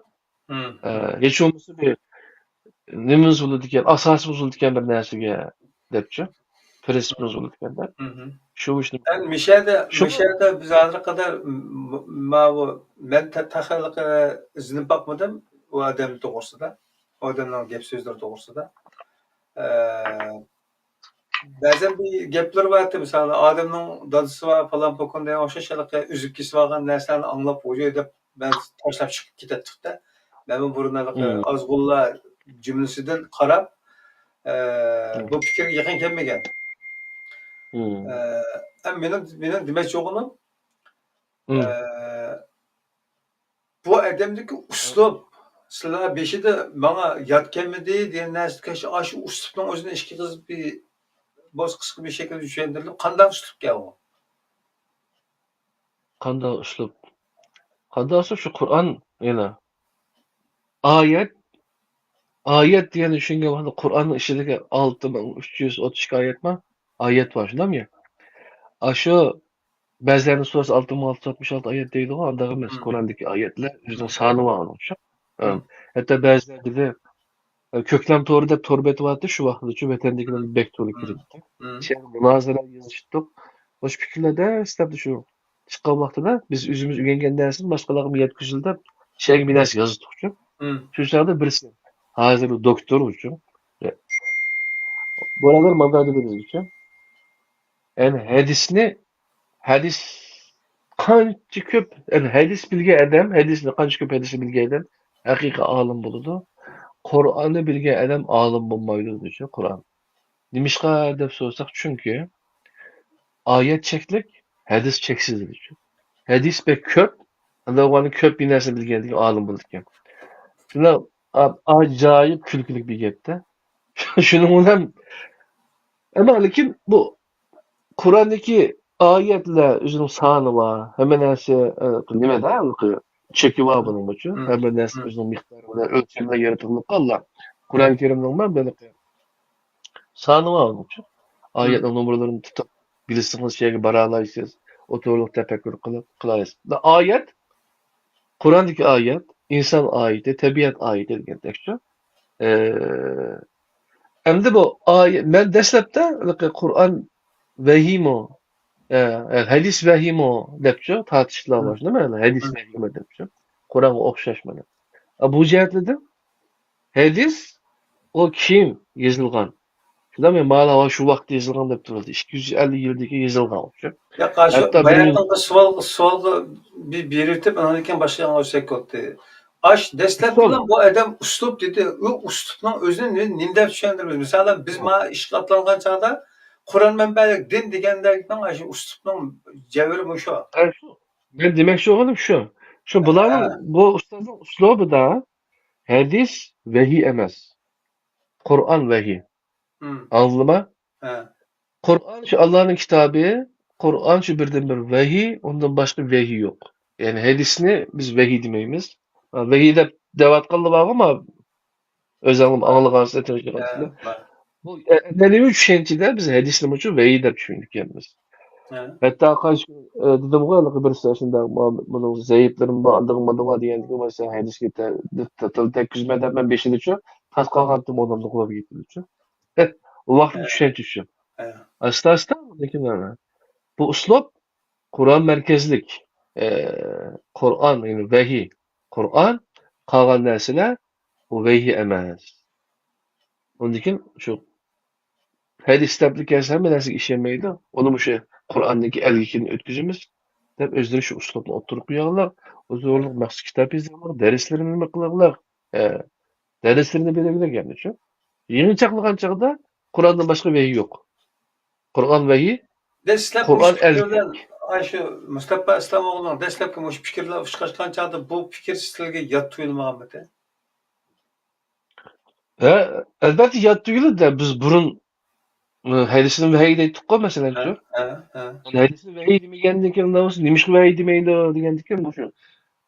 ئە، ھېچ بولمىسا بىر نېمىمىز بولىدىكەن، ئاساسىمىز بولىدىكەن بىر نەرسىگە دەپچۇ. پىرىنسىپىمىز بولىدىكەن دەپ. شۇ ئىشنى. ئەمدى مىشەدە، شۇ مىشەدە بىز ھازىرغا قەدەر م-، م-، ماۋۇ، مەن تە-، تېخىلىقى ئىزدىنىپ باقمىدىم ئۇ ئادەم توغرىسىدا، ئۇ ئادەمنىڭ گەپ سۆزلىرى توغرىسىدا. ئە، بەزەن بىر گەپلىرى بار، مىسالى، ئادەمنىڭ دادىسى بار، پالان پوكان دېگەن ئوخشاش ھېلىقى ئۈزۈپ كېسىۋالغان نەرسىلەرنى ئاڭلاپ، ۋوي دەپ مەن تاشلاپ چىقىپ كېتەتتۇق-تە. مەنمۇ بۇرۇن ھېلىقى ئازغۇنلار جۈملىسىدىن قاراپ، ئە، بۇ پىكىرگە يېقىن كەلمىگەن. ئە، ئە، مېنىڭ، مېنىڭ دېمەكچى بولغىنىم، ئە، بۇ ئادەمدىكى ئۇسلۇب، سىلەر بېشىدا ماڭا يات كەلمىدى دېگەن نەرسە، ئاشۇ ئۇسلۇبنىڭ ئۆزىنى ئىككى قىز بىر بولسا قىسقا بىر شەكىلدە چۈشەندۈرۈپ، قانداق ئۇسلۇبكەن ئۇ؟ قانداق ئۇسلۇب؟ قانداق ئۇسلۇب؟ شۇ قۇرئان يەنە. ئايەت، ئايەت دېگەننى چۈشەنگەن ۋاقىتتا قۇرئاننىڭ ئىچىدىكى ئالتە مىڭ ئۈچ يۈز ئوتتۇز ئىككى ئايەت بار. ئايەت بار، شۇنداقمۇ؟ ئاشۇ بەزىلەرنىڭ سورىسا ئالتە مىڭ ئالتە يۈز ئاتمىش ئالتە ئايەت دەيدىغۇ، ئانداق ئەمەس. قۇرئاندىكى ئايەتلەر ئۆزىنىڭ سانى بار ئۇنىڭ. ھە. ھەتتا بەزىلەر دېدى، كۆكلەم تورى دەپ تور بېتى بارتى، شۇ ۋاقىتتىچۇ ۋەتەندىكىلەر بەك تولا كىرىپتۇ. شۇ يەردە مۇنازىرە يېزىشتۇق. مۇشۇ پىكىرلەردە ئىستەپتۇ شۇ چىققان ۋاقتىدا بىز ئۆزىمىز ئۆگەنگەن نەرسىنى باشقىلارغا يەتكۈزىلى دەپ شۇ يەرگە بىر نەرسە يازدۇقچۇ. شۇ چاغدا بىرسى، ھازىر دوكتور ئۇچۇ. بۇرادەر مانداق دېدى بىزگىچۇ. يەنى ھەدىسنى، ھەدىس قانچە كۆپ، يەنى ھەدىس بىلگەن ئادەم، ھەدىسنى قانچە كۆپ ھەدىسنى بىلگەن ئادەم ھەقىقىي ئالىم بولىدۇ. قۇرئاننى بىلگەن ئادەم ئالىم بولمايدۇ دېدىچۇ قۇرئان. نېمىشقا دەپ سورىساق، چۈنكى ئايەت چەكلىك، ھەدىس چەكسىز دېدىچۇ. ھەدىس بەك كۆپ، ئاندىن كۆپ بىر نەرسە بىلگەندىكىن ئالىم بولىدىكەن. شۇنداق ئا-، ئاجايىپ كۈلكىلىك بىر گەپتە. شۇنىڭ بىلەن، ئەمما لېكىن بۇ قۇراندىكى ئايەتلەر ئۆزىنىڭ سانى بار، ھەممە نەرسە، ئە، نېمىدە، چېكى بار بۇنىڭ ئۈچۈن. ھەممە نەرسە ئۆزىنىڭ مىقدارى بىلەن ئۆلچىمى بىلەن يارىتىلغان. قۇرئان كەرىمنىڭ مەن بىر سانى بار ئۇنىڭ ئۈچۈن. ئايەتنىڭ نومۇرلىرىنى تۇتۇپ بىلىسىڭىز، شۇ يەرگە بارالايسىز، ئولتۇرۇپ تەپەككۇر قىلىپ قىلالايسىز. ئايەت، قۇراندىكى ئايەت، ئىنسان ئايىتى، تەبىئەت ئايىتى دېگەندەكچۇ. ئە، ئەمدى بۇ ئايەت، مەن دەسلەپتە قۇرئان ۋەھىيمۇ، ئە، ھەدىس ۋەھىيمۇ دەپچۇ، تارتىشلار بار، شۇنداقمۇ؟ ھەدىس ۋەھىيمۇ دەپچۇ. قۇرئانغا ئوخشاش مانا. ئە، بۇ جەھەتلىدىن ھەدىس ئۇ كېيىن يېزىلغان. شۇنداقمۇ؟ مانا شۇ ۋاقىتتا يېزىلغان دەپ تۇرۇۋاتىدۇ. ئىككى يۈز ئەللىك يىلدىن كېيىن يېزىلغان ئوخشاش. ياق، ئاشۇ ھەتتا بىر بايا مىڭ قىلغان سوئال، سوئالغا بىر بېرىۋېتىپ، ئاندىن كېيىن باشقا ئاڭلىساك بولدى. ئاش دەسلەپ ئۇسلۇب. بىلەن بۇ ئادەم ئۇسلۇب دېدى. ئۇ ئۇسلۇبنىڭ ئۆزىنى نى-، نېمە دەپ چۈشەندۈرىمىز؟ مىسالەن، بىز مانا ئىشقا ئاتلانغان چاغدا قۇرئان مەنبەلىك دىن دېگەندەكنىڭ ئاشۇ ئۇسلۇبنىڭ جەۋھىرى مۇشۇ. ئە، شۇ. مەن دېمەكچى بولغىنىم شۇ. شۇ بۇلارنىڭ، بۇ ئۇستازنىڭ ئۇسلۇبىدا ھەدىس ۋەھىي ئەمەس. قۇرئان ۋەھىي. ئاڭلىدىڭما؟ قۇرئان شۇ ئاللانىڭ كىتابى، قۇرئان شۇ بىردىنبىر ۋەھىي، ئۇندىن باشقا ۋەھىي يوق. يەنى ھەدىسنى بىز ۋەھىي دېمەيمىز. ۋەھىي دەپ دەۋاتقانلار بارغۇ، ما-، ئۆزۈڭلار ئاڭلىغانسىلەر، تىنچلىق بۇ ئەنئەنىۋى چۈشەنچىدە بىز ھەدىسنىمۇ ۋەھىي دەپ چۈشىنىدىكەنمىز. ھەتتا قايسى، ئە، دېدىمغۇ، ھېلىقى بىرسى شۇنداق، ما-، بۇنىڭ زەئىپلىرىمۇ بار، ئاندىغۇ ماندىغۇ دېگەندىكىن، مانا سەن ھەدىسكە تە-، تە-، تىل تەگكۈزمە دەپ مەن بېشىدا شۇ تارتقانتىم ئۇنىڭدىن قۇلاپ كېتىدۇچۇ. ئۇ ۋاقىتنىڭ چۈشەنچىسى شۇ. ئاستا-ئاستا، لېكىن مانا بۇ ئۇسلۇب قۇرئان مەركەزلىك، ئە، قۇرئان، يەنى ۋەھىي، قۇرئان، قالغان نەرسىلەر ئۇ ۋەھىي ئەمەس. ئۇندىن كېيىن شۇ ھەدىس دەپلا كەلسە ھەممە نەرسىگە ئىشەنمەيدۇ. ئۇنى مۇشۇ قۇرئاندىكى ئەلگىكىنى ئۆتكۈزىمىز دەپ ئۆزلىرى شۇ ئۇسلۇبنى ئوتتۇرىغا قويغانلار. ئۇ زورلۇق مەخسۇس كىتاب يېزىغانلار، دەرسلىرىنى نېمە قىلغانلار، ئە، دەرسلىرىنى بېرىۋېرىدىكەن شۇ. يېڭى چاقلىغان چاغدا قۇرئاندىن باشقا ۋەھىي يوق. قۇرئان ۋەھىي، دەسلەپ قۇرئان مۇشۇ پىكىر ئەلچىك. بىلەن، ئاشۇ مۇستاپا ئىسلامئوغلۇنىڭ دەسلەپكى مۇشۇ پىكىرلەر ئۇچراشقان چاغدا بۇ پىكىر سىلەرگە يات تۇيۇلمىغانمىدى؟ ھە، ئەلۋەتتە يات تۇيۇلىدۇ. بىز بۇرۇن، ئە، ھەدىسنى ۋەھىي دەيتتۇققۇ، مەسىلەن، ھە، شۇ. ھە، ھە. ھەدىسنى ۋەھىي دېمىگەندىن كېيىن، نېمىشقا ۋەھىي دېمەيدۇ دېگەندىكىن، مۇشۇ،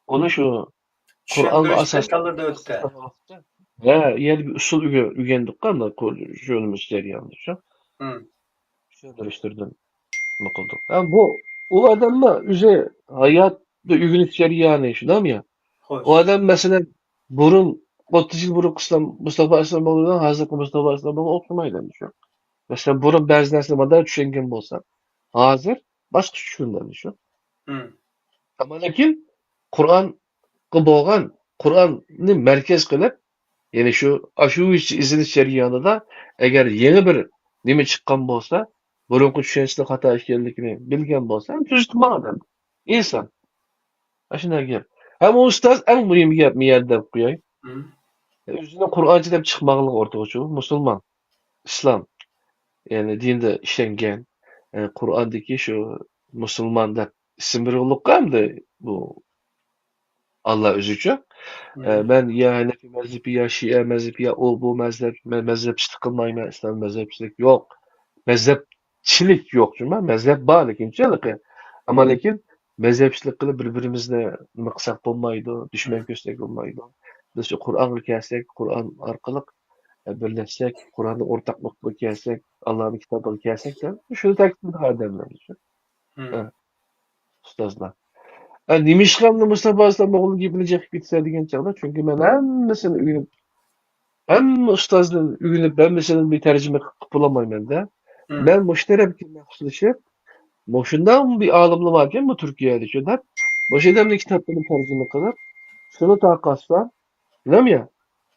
ئۇنى شۇ قۇرئانغا چۈشەندۈرۈش ئاساس، مەيدانلىرىدا ئۆتتى. ھە، يەنە بىر ئۇسۇل ئۆگە-، ئۆگەندۇق، قانداق قۇر-، شۇ نېمە جەريانىدا شۇ. چۈشەندۈرۈشلىرىدىن نېمە قىلدۇق. ھە، بۇ، ئۇ ئادەممۇ ئۆزى ھاياتتا ئۆگىنىش جەريانى، شۇنداقمۇ يا؟ خوش. ئۇ ئادەم، مەسىلەن، بۇرۇن، ئوتتۇز يىل بۇرۇنقى ئىسلام، مۇستاپا ئىسلامئوغلى بىلەن ھازىرقى مۇستاپا ئىسلامئوغلى ئوخشىمايدۇ ئەمدى شۇ. مەسىلەن، بۇرۇن بەزى نەرسىنى مۇنداق چۈشەنگەن بولسا، ھازىر باشقىچە چۈشىنىدۇ ئەمدى شۇ. ئەمما لېكىن قۇرئانغا بولغان، قۇرئاننى مەركەز قىلىپ، يەنى شۇ، ئاشۇ ئىزدىنىش جەريانىدا ئەگەر يېڭى بىر نېمە چىققان بولسا، بۇرۇنقى چۈشەنچىنىڭ خاتا ئىكەنلىكىنى بىلگەن بولسا، تۈزىتىپ ماڭىدۇ ئەمدى. ئىنسان. ئاشۇنداق گەپ. ھەم ئۇ ئۇستاز ئەڭ مۇھىم گەپ، مۇ يەردە دەپ قوياي. ئۆزىنى قۇرئانچى دەپ چىقماغانلىقى ئورتىغا چىقىپ، مۇسۇلمان، ئىسلام، يەنى دىندا ئىشەنگەن، ئە، قۇرئاندىكى شۇ مۇسۇلمان دەپ ئىسىم بېرىۋالغانلىققا ئەمدى بۇ ئاللا ئۆزىچۇ. ئە، مەن يا ھەنەفىي مەزھىپى، يا شىئە مەزھىپى، يا ئۇ بۇ مەزھەپ، مەن مەزھەپچىلىك قىلمايمەن، ئىسلام مەزھەپچىلىك يوق. مەزھەپچىلىك يوق، جۇما، مەزھەپ بار، لېكىنچۇ ھېلىقى. ئەمما لېكىن مەزھەپچىلىك قىلىپ بىر-بىرىمىزنى نېمە قىلساق بولمايدۇ، دۈشمەن كۆرسەك بولمايدۇ. بىز شۇ قۇرئانغا كەلسەك، قۇرئان ئارقىلىق، ئە، بىرلەشسەك، قۇرئاندا ئورتاق نۇقتىغا كەلسەك، ئاللانىڭ كىتابىغا كەلسەك دەپ شۇنى تەكىتلىدى ئادەملەر. ئە، ئۇستازلار. ئە، نېمىشقا ئەمدى مۇستاپا ئىسلامئوغلى گېپىنى چېقىپ كېتىسەن دېگەن چاغدا، چۈنكى مەن ھەممىسىنى ئۆگىنىپ، ھەممە ئۇستازدىن ئۆگىنىپ، ھەممىسىدىن بىر تەرجىمە قىلىپ بولالمايمەن-دە. مەن مۇشۇ تەرەپكە مەخسۇسلىشىپ، مۇشۇنداق بىر ئالىملار باركەن بۇ تۈركىيەدىچۇ دەپ، مۇشۇ ئادەمنىڭ كىتابلىرىنى تەرجىمە قىلىپ، شۇنى تارقاتسام، نېمە يا؟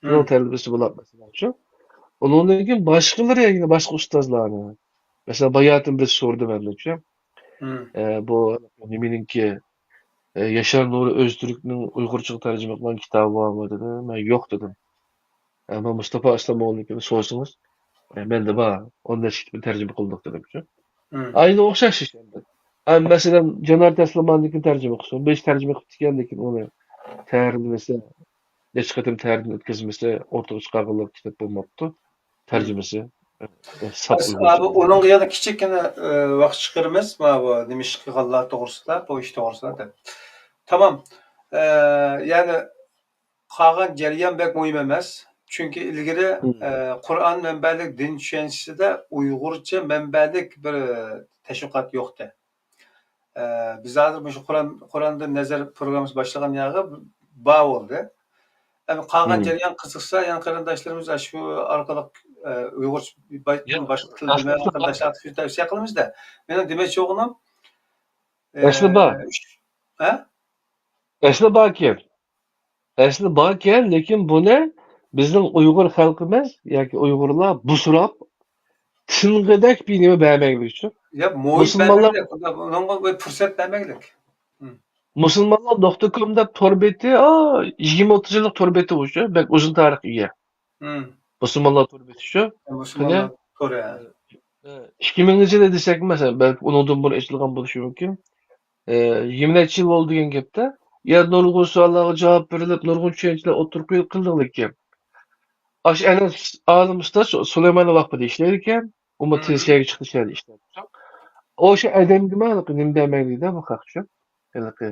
شۇنىڭ تەلىپىسى بولۇپ مەسىلەنچۇ. ئۇنىڭدىن كېيىن باشقىلىرى، يەنە باشقا ئۇستازلارنى. مەسىلەن، باياتىن بىرسى سورىدى مەندىنچۇ. ئە، بۇ نېمىنىڭكى، ئە، ياشار نۇرى ئۆزتۈركنىڭ ئۇيغۇرچىغا تەرجىمە قىلغان كىتابى بارمۇ دېدى. مەن يوق دېدىم. ئە، مەن مۇستاپا ئىسلامئوغلىنىڭكىنى سورىسىڭىز، ئە، مەندە بار. ئون نەچچە كىتابنى تەرجىمە قىلدۇق دېدىمچۇ. ئاينى ئوخشاش ئىش ئەمدى. ئە، مەسىلەن، جانار تەسلىماننىڭكىنى تەرجىمە قىلسۇن. بىر ئىش تەرجىمە قىپتىكەن، لېكىن ئۇنى تەھرىرلىمىسە، نەچچە قېتىم تەھرىردىن ئۆتكۈزمىسە، ئورتىغا چىقارغانلىق كىتاب بولماپتۇ. تەرجىمىسى. ئە، ساپ ئۇيغۇرچە. ئۇنىڭغا يەنە كىچىككىنە، ئە، ۋاقىت چىقىرىمىز. ماۋۇ نېمە ئىش قىلغانلار توغرىسىدا، بۇ ئىش توغرىسىدا دەپ. تامام. ئە، يەنى قالغان جەريان بەك مۇھىم ئەمەس. چۈنكى ئىلگىرى، مم. ئە، قۇرئان مەنبەلىك دىن چۈشەنچىسىدە ئۇيغۇرچە مەنبەلىك بىر تەشۋىقات يوقتى. ئە، بىز ھازىر مۇشۇ قۇرئان، قۇرئاندىن نەزەر پروگراممىسى باشلىغان يەرگە بار بولدى. ئەمما قالغان مم. جەريان قىزىقسا، يەنە قېرىنداشلىرىمىز ئاشۇ ئارقىلىق، ئە، ئۇيغۇرچە باي-، ياق، باشقا تىل ئەسلى بىلمەيدىغان بار. قېرىنداشلارغا تەۋسىيە قىلىمىز-دە. مېنىڭ دېمەكچى بولغىنىم، ئە، ئەسلى بار. ئۈچ، ھە؟ ئەسلى باركەن. ئەسلى باركەن، لېكىن بۇنى بىزنىڭ ئۇيغۇر خەلقىمىز ياكى ئۇيغۇرلار بۇسراپ، تىنغىدەك بىر نېمە بەرمەيلى شۇ. يا، مۇھىت مۇسۇلمانلار بەرمەيلى، ئۇنىڭغا بىر پۇرسەت بەرمەيلى. ھىم. مۇسۇلمانلار نۇقتا كوم دەپ تور بېتى، ئا، يىگىرمە ئوتتۇز يىللىق تور بېتى بۇ شۇ، بەك ئۇزۇن تارىخقا ئىگە. ھىم. مۇسۇلمانلار تور بېتى شۇ. مۇسۇلمانلار قېنى؟ تورى، ھە. ئىككى مىڭىنچى يىلى دېسەكمۇ، مەسىلەن، بەلكى ئۇنىڭدىن بۇرۇن ئېچىلغان بولۇشى مۇمكىن. ئە، يىگىرمە نەچچە يىل بولدى دېگەن گەپتە. يا، نۇرغۇن سوئاللارغا جاۋاب بېرىلىپ، نۇرغۇن چۈشەنچىلەر ئوتتۇرىغا قويۇلغان ئىكەن. ئاشۇ ئەنە ئالىم ئۇستاز سۇلايمان ۋاقپىدا ئىشلەيدىكەن. ئۇمۇ مم. تېز شەھەرگە چىقتى، شەھەردە ئىشلەيدىكەن. ئۇ شۇ ئادەمگىمۇ ھېلىقى نېمە بەرمەيلى-دە، بۇ خەق شۇ. ھېلىقى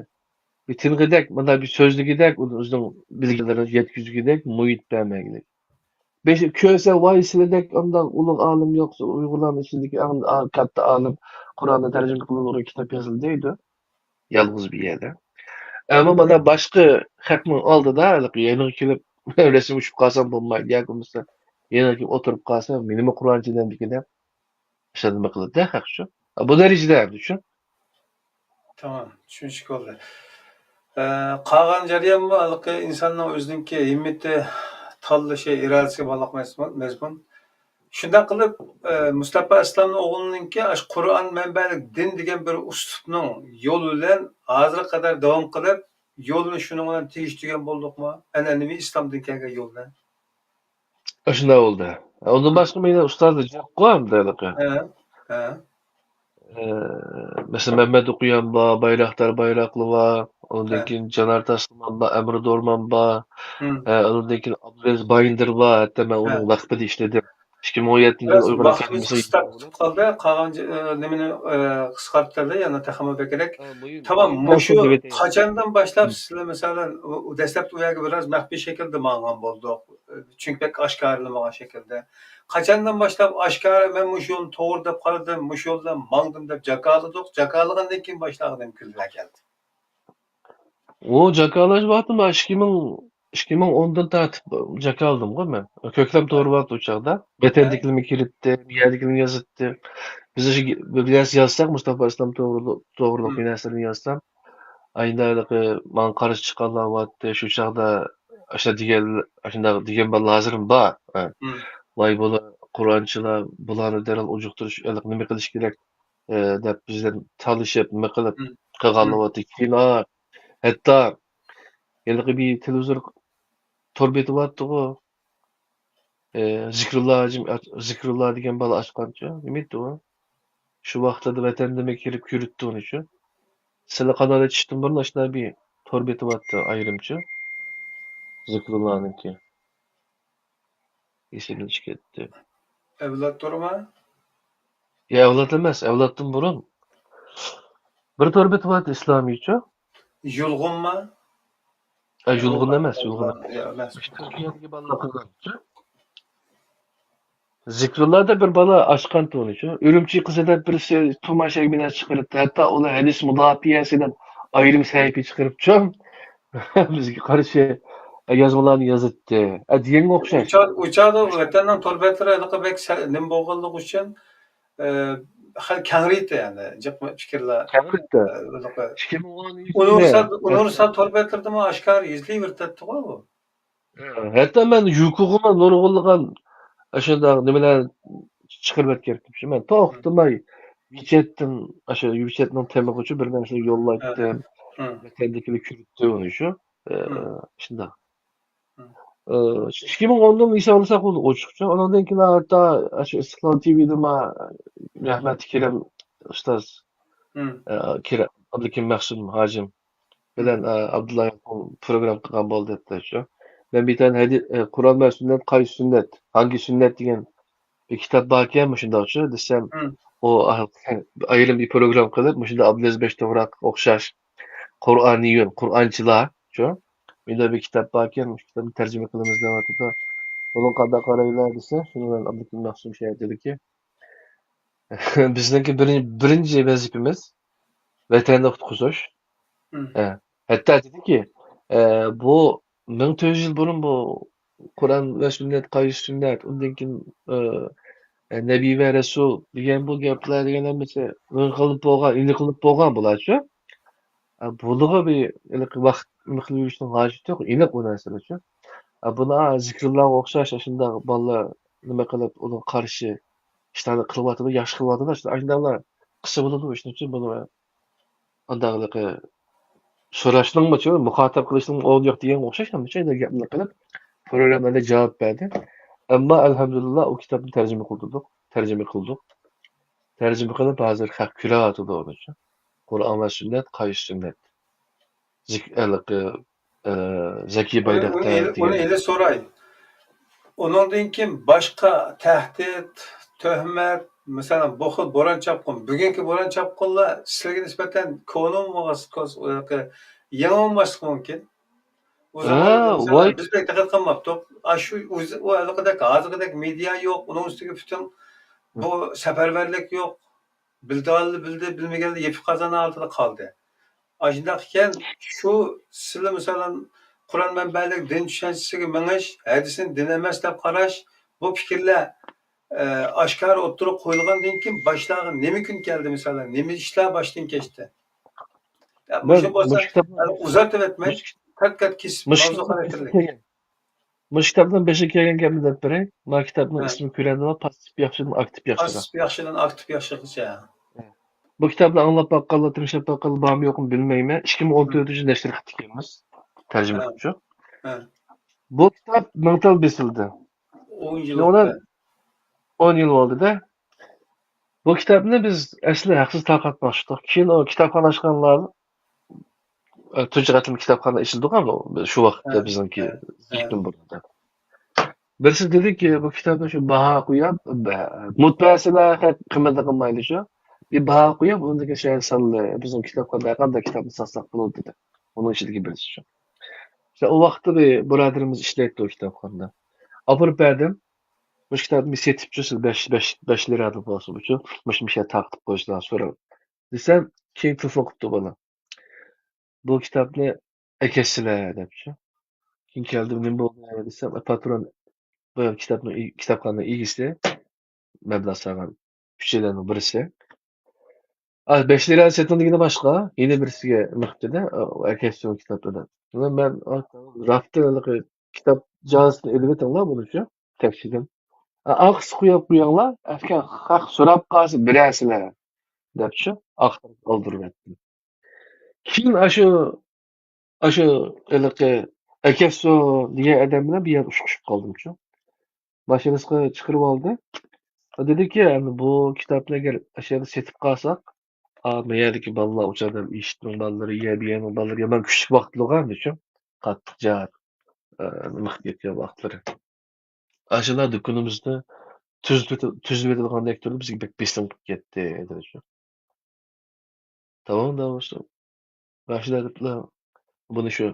بىر تىنغىدەك، مۇنداق بىر سۆزلىگۈدەك، ئۇنى ئۆزىنىڭ بىلگەنلىرىنى يەتكۈزگۈدەك مۇھىت بەرمەيلى. بەش، كۆرسە، ۋاي، سىلىدەك ئانداق ئۇلۇغ ئالىم يوق، ئۇيغۇرلارنىڭ ئىچىدىكى ئەڭ، ئا، كاتتا ئالىم، قۇرئاننى تەرجىمە قىلىدىغان كىتاب يازىلدى دەيدۇ. يالغۇز بىر يەردە. ئەمما مانا باشقا خەقنىڭ ئالدىدا ھېلىقى يېنىغا كېلىپ رەسىم ئۇچۇپ قالسام بولمايدۇ، ياكى بولمىسا يېنىغا كېلىپ ئولتۇرۇپ قالسا، مېنىمۇ قۇرئانچى دەمدىكى دەپ ئىشلەتمە قىلىدۇ خەق شۇ. بۇ دەرىجىدە ئەمدى شۇ. تامام، چۈشىنىشلىك بولدى. ئە، قالغان جەريانمۇ ھېلىقى ئىنساننىڭ ئۆزىنىڭكى ھىممىتى، تاللىشى، ئىرادىسىگە باغلىق مەزمۇن، مەزمۇن. شۇنداق قىلىپ، ئە، مۇستاپا ئەسلەمنىڭ ئوغلىنىڭكى ئاشۇ قۇرئان مەنبەلىك دىن دېگەن بىر ئۇسلۇبنىڭ يولى بىلەن ھازىرغا قەدەر داۋام قىلىپ، يولىنى شۇنىڭ بىلەن تېگىشتۈرگەن بولدۇقمۇ؟ ئەنئەنىۋى ئىسلامدىن كەلگەن يول بىلەن. ئاشۇنداق بولدى. ئۇندىن باشقا مېنىڭ ئۇستازلار جىق-قۇ ئەمدى ھېلىقى. ھە، ھە. ئە، مەسىلەن، مەمەت ئوقۇيان بار، بايراقدار بايراقلى بار، ئۇنىڭدىن ھە. كېيىن جانار تاسلىمان بار، ئەمىر دورمان بار، ھىم. ئە، ئۇنىڭدىن كېيىن ئابدۇلئەزىز بايىندىر بار، ھەتتا مەن ھە. ئۇنىڭ ۋاقتىدا ئىشلىدىم. ئىككى مىڭ ئون يەتتىنچى يىل بىراز ئۇيغۇرلار ۋاقتىمىز كەلمىسە قىستاپ تۇتۇپ قالدى. قالغان ج-، ئە، نېمىنى، ئە، قىسقارتىپ بەرلى، يەنە تېخىمۇ بەكرەك. ھە، مۇھىم. تامام، مۇھىم مۇشۇ نەرسە دېۋېتەي. قاچاندىن باشلاپ ھىم. سىلەر، مەسىلەن، ئۇ، ئۇ دەسلەپتە ئۇ يەرگە بىراز مەخپىي شەكىلدە ماڭغان بولدۇق. چۈنكى بەك ئاشكارىلىمىغان شەكىلدە. قاچاندىن باشلاپ ئاشكارا مەن مۇشۇ يولنى توغرا دەپ قارىدىم، مۇشۇ يولدا ماڭدىم دەپ جاكارلىدۇق. جاكارلىغاندىن كېيىن باشلارغا نېمە كۈنلەر كەلدى؟ ئۇ جاكارلاش ۋاقتى مەن ئىككى مىڭ، ئىككى مىڭ ئوندىن تارتىپ جاكارلىدىمغۇ مەن. كۆكلەم تورى بار ئۇ چاغدا. ۋەتەندىكىلەرمۇ كىرىپتى، بۇ يەردىكىلەرمۇ يازاتتى. بىز ئاشۇ بىر نەرسە يازساق، مۇستاپا ئىسلام توغرۇلۇق، توغرۇلۇق ھىم. بىر نەرسىلەرنى يازسام، ئاينىدا ھېلىقى ماڭا قارشى چىققانلار بارتتى. شۇ چاغدا ئاشۇنداق دېگەن، ئاشۇنداق دېگەن بالىلار ھازىرمۇ بار. ھە. ھىم. ۋاي، بۇلار قۇرئانچىلار، بۇلارنى دەرھال ئۇجۇقتۇرۇش، ھېلىقى نېمە قىلىش كېرەك، ئە، دەپ بىزدىن تالىشىپ، نېمە قىلىپ ھىم. قىلغانلار ھىم. بارتتى. كېيىن، ھا، ھەتتا ھېلىقى بىر تېلېۋىزور تور بېتى بارتتىغۇ. ئى، زىكرۇللا ھاجىم، زىكرۇللا دېگەن بالا ئاچقانچۇ؟ نېمە ئىدى ئۇ؟ شۇ ۋاقىتلاردا ۋەتەندىمۇ كىرىپ كۆرۈتتى ئۇنىچۇ. سىلەر قانال ئېچىشتىن بۇرۇن ئاشۇنداق بىر تور بېتى بارتتى ئايرىمچۇ. زىكرۇللانىڭكى. ئېسىمدىن چىقىپ كەتتى. ئەۋلاد تورىما؟ يا، ئەۋلاد ئەمەس، ئەۋلادتىن بۇرۇن. بىر تور بېتى بارتتى ئىسلامىيچۇ. يۇلغۇنما؟ ئە، يۇلغۇن ئەمەس، يۇلغۇن يا، ئەمەس. تۈركىيەدىكى بالىلار قىلغان. زىكرۇللادا بىر بالا ئاچقان تونى شۇ. ئۈرۈمچى قىزى دەپ بىرسى تۇماشاگە بىر نەرسە چىقىرىپتۇ. ھەتتا ئۇلار ھەدىس مۇداپىئەسى دەپ ئايرىم سەھىپە چىقىرىپچۇ. بىزگە قارشى يازمىلارنى يازاتتى. ئە، دېگەنگە ئوخشاش. ئۇ چاغ-، ئۇ چاغدا ۋەتەننىڭ تور بەتلىرى ھېلىقى بەك سە-، نېمە بولغانلىقى ئۈچۈن، ئە، خېلى كەڭرى ئىدى، يەنى جىق پىكىرلەر. كەڭرى ئىدى. ئە، ھېلىقى ئىككى مىڭ ئون ئۈچ ئۇنىۋېرسال، يىلى ئۇنىۋېرسال تور بەتلىرىدىمۇ ئاشكارا يېزىلىۋېرىپتىغۇ بۇ. ھە، ھەتتا مەن يۇكوغىمۇ نۇرغۇنلىغان ئاشۇنداق نېمىلەر چىقىرىۋەتكەنتىم شۇ. مەن توختىماي ۋىچەتتىن، ئاشۇ ۋىچەتنىڭ تېمىغىچە بىر نەرسە يوللايتتىم. ھە. ھە. ۋەتەندىكىلەر كۆرۈپتۇ ئۇنى شۇ. ئە، ھە. شۇنداق. ھە. ئە، ئىككى مىڭ ئوندىن ھېسابلىساق بولدى ئوچۇقچە. ئۇنىڭدىن كېيىن ھەتتا ئاشۇ ئىستىقلال تىۋىدىمۇ رەھمەتلىك كېرەم ئۇستاز، ھە. ئە، كېرەم ئابلىكىم مەخسۇم ھاجىم بىلەن، ھە. ئە، ئابدۇللا ياقۇپ پروگرامما قىلغان بولدى دەپتۇ شۇ. مەن بىر تانە ھەدىس، ئە، قۇرئان ۋە سۈننەت، قايسى سۈننەت، ھاڭگى سۈننەت دېگەن بىر كىتاب باركەن مۇشۇنداقچۇ دېسەم، ئۇ ئايرىم بىر پروگرام قىلىپ، مۇشۇنداق ئابدۇلئەزىز بەشتوغراققا ئوخشاش قۇرئانىيون، قۇرئانچىلارچۇ، مۇنداق بىر كىتاب باركەن، مۇشۇ كىتابنى تەرجىمە قىلىمىز دەۋاتىدۇ. بۇنىڭغا قانداق قارايلا دېسە، شۇنى مەن ئابدۇكىم مەخسۇم شايەت دېدىكى، بىزنىڭكى بىرىن-، بىرىنچى ۋەزىپىمىز، ۋەتەننى قۇتقۇزۇش. ئە، ھەتتا دېدىكى، ئە، بۇ مىڭ تۆت يۈز يىل بۇرۇن بۇ قۇرئان ۋە سۈننەت، قايسى سۈننەت، ئۇندىن كېيىن، ئە، نەبىي ۋە رەسۇل دېگەن بۇ گەپلەر دېگەن ھەممىسى نېمە قىلىنىپ بولغان، ئېنىقلىنىپ بولغان بۇلارچۇ. ئە، بۇنىڭغا بىر ھېلىقى ۋاقىت نېمە قىلىۋېلىشنىڭ ھاجىتى يوق، ئېنىق بۇ نەرسىلەرچۇ. ئە، بۇنى زىكرۇللاغا ئوخشاش ئاشۇنداق بالىلار نېمە قىلىپ، ئۇنىڭغا قارشى ئىشلارنى قىلىۋاتىدۇ، ياخشى قىلىۋاتىدۇ، ئاشۇنداقلار قىلسا بولىدۇ ئىشنىچۇ، بۇنى ئانداقلىقى سوراشنىڭمۇچۇ، مۇخاتەپ قىلىشنىڭ ئورنى يوق دېگەنگە ئوخشاش، ھەممە شەيدە گەپنى قىلىپ، پروگراممىدا جاۋاب بەردى. ئەمما ئەلھەمدۇلىللا ئۇ كىتابنى تەرجىمە قىلدۇردۇق، تەرجىمە قىلدۇق. تەرجىمە قىلىپ ھازىر خەق كۆرۈۋاتىدۇ ئۇنىچۇ. قۇرئان ۋە سۈننەت، قايسى سۈننەت؟ زىك-، ھېلىقى، ئە، زەكىي ئۇنى، ئۇنى بايداقتەر ئېلى-، ئۇنى دېگەن. ئېلى سوراي. ئۇنىڭدىن كېيىن باشقا تەھدىت، تۆھمەت، مەسىلەن، بۇ خىل بوران-چاپقۇن، بۈگۈنكى بوران-چاپقۇنلار سىلەرگە نىسبەتەن كونىمۇ بولماس-، كوس-، يېڭى بولماسلىقى مۇمكىن. ئۇ زامان ھە، مەسىلەن، ۋاي. بىز بەك دىققەت قىلماپتۇق. ئاشۇ ئۇز-، ئۇ ھېلىقىدەك، ھازىرقىدەك مېدىيا يوق، ئۇنىڭ ئۈستىگە پۈتۈن بۇ سەپەرۋەرلىك يوق. بىلىدىغانلار بىلدى، بىلمىگەنلەر يېپىق قازان ھالىتىدە قالدى. ئاشۇنداق ئىكەن، شۇ سىلى مىسالەن قۇرئان مەنبەلىك دىن چۈشەنچىسىگە مېڭىش، ھەدىسنى دىن ئەمەس دەپ قاراش، بۇ پىكىرلەر، ئە، ئاشكارا ئوتتۇرىغا قويۇلغاندىن كېيىن باشلارغا نېمە كۈن كەلدى مىسالەن؟ نېمە ئىشلار باشتىن كەچتى؟ يا، مۇشۇ بولسا، مۇشۇ كىتابنى، يەنى ئۇزارتىۋەتمەي، مۇشۇ، قات-قات كېسىپ مۇشۇ ماۋزۇ كىتابنى خاراكتېرلىك. مۇشۇ كىتابنىڭ بېشىغا كەلگەن گەپنى دەپ بېرەي. مانا كىتابنىڭ ھە. ئىسمى كۆرەلدىمۇ؟ پاسسىپ ياخشىدىن ئاكتىپ ياخشىغا. پاسسىپ ياخشىدىن ئاكتىپ ياخشىغىچە. ھە. بۇ كىتابنى ئاڭلاپ باققانلار، تىڭشاپ باققانلار بارمۇ يوقمۇ بىلمەيمەن. ئىككى مىڭ ئون تۆتىنچى يىل نەشر قىلىپتىكەنمىز. تەرجىمە ھە. قىلىپچۇ. ھە. بۇ كىتاب مىڭ تال بېسىلدى. ئون يىل شۇنىڭ بىلەن بولدى. ئون يىل بولدى-دە. بۇ كىتابنى بىز ئەسلى ھەقسىز تارقاتماقچىدۇق. كېيىن ئۇ كىتابخانا ئاچقانلار، ئە، تۇنجى قېتىم كىتابخانا ئېچىلدىغان ئۇ، شۇ ۋاقىتتا ھە، بىزنىڭكى ھە، ھە. زېكىن بۇرنىدا. بىرسى دېدىكى، بۇ كىتابنى شۇ باھا قويۇپ، بە-، مۇتبەسىلەر قىممەتنى قىلمايدۇ شۇ. بىر باھا قويۇپ، ئۇنىڭدىن كېيىن شۇ سانلى بىزنىڭ كىتابخانىدا ھەر قانداق كىتابنى ساتساق بولىدۇ دېدى. ئۇنىڭ ئىچىدىكى بىرسى شۇ. شۇ ئۇ ۋاقىتتا بىر بۇرادىرىمىز ئىشلەيتتى ئۇ كىتابخانىدا. ئاپىرىپ بەردىم. مۇشۇ كىتابنى سېتىپچۇ سىز بەش، بەش، بەش لىرا دەپ بولسا بۇچۇ، مۇشۇ، مۇشۇ يەردە تارقىتىپ قويسىلا سوراپ دېسەم، كېيىن تېلېفون قىپتۇ بالا. بۇ كىتابنى ئەكەتسىلە دەپچۇ. كېيىن كەلدىم، نېمە بولدى دېسەم، پاترون، بۇ كىتابنىڭ ئى-، كىتابخانىنىڭ ئىگىسى، مەبلەغ سالغان ئۈچەيلەننىڭ بىرسى. ئا، بەش لىرا سېتىڭ دېگىنى باشقا، يەنە بىرسىگە نېمە قىپتۇ-دە، ئەكەتسىلە كىتابنى دەپ. مەن، ئا، راستتىن ھېلىقى كىتاب جازىسىنى ئېلىۋېتىڭلار بۇنىچۇ، تەكشىدىن. ئا، ئارقىسىغا قويۇپ قويۇڭلار، ئەگەر خەق سوراپ قالسا بېرەرسىلەر دەپچۇ، ئاختۇرۇپ ئالدۇرۇۋەتتىم. كېيىن ئاشۇ، ئاشۇ ھېلىقى ئەكەتسۇن دېگەن ئادەم بىلەن بىر يەردە ئۇچرىشىپ قالدىمچۇ. ماشىنىسىغا چىقىرىۋالدى. دېدىكى، ئەمدى بۇ كىتابنى ئەگەر ئاشۇ يەردە سېتىپ قالساق، ئا، بۇ يەردىكى بالىلار، ئۇ چاغدا ئىشىتنىڭ بالىلىرى، يەر بىيەنىڭ بالىلىرى يامان كۈچلۈك ۋاقىتلىغان ئىشۇ. قاتتىق جار، ئە، نېمە قىلىپ كەتكەن ۋاقىتلىرى. ئاشۇلار دۇكىنىمىزنى تۈزىتىۋېتىدىغاندەك تۇردى، بىزگە بەك بېسىم قىلىپ كەتتى، دېدى شۇ. تامام، داۋۇشۇم. ئاشۇلار دەپلا بۇنى شۇ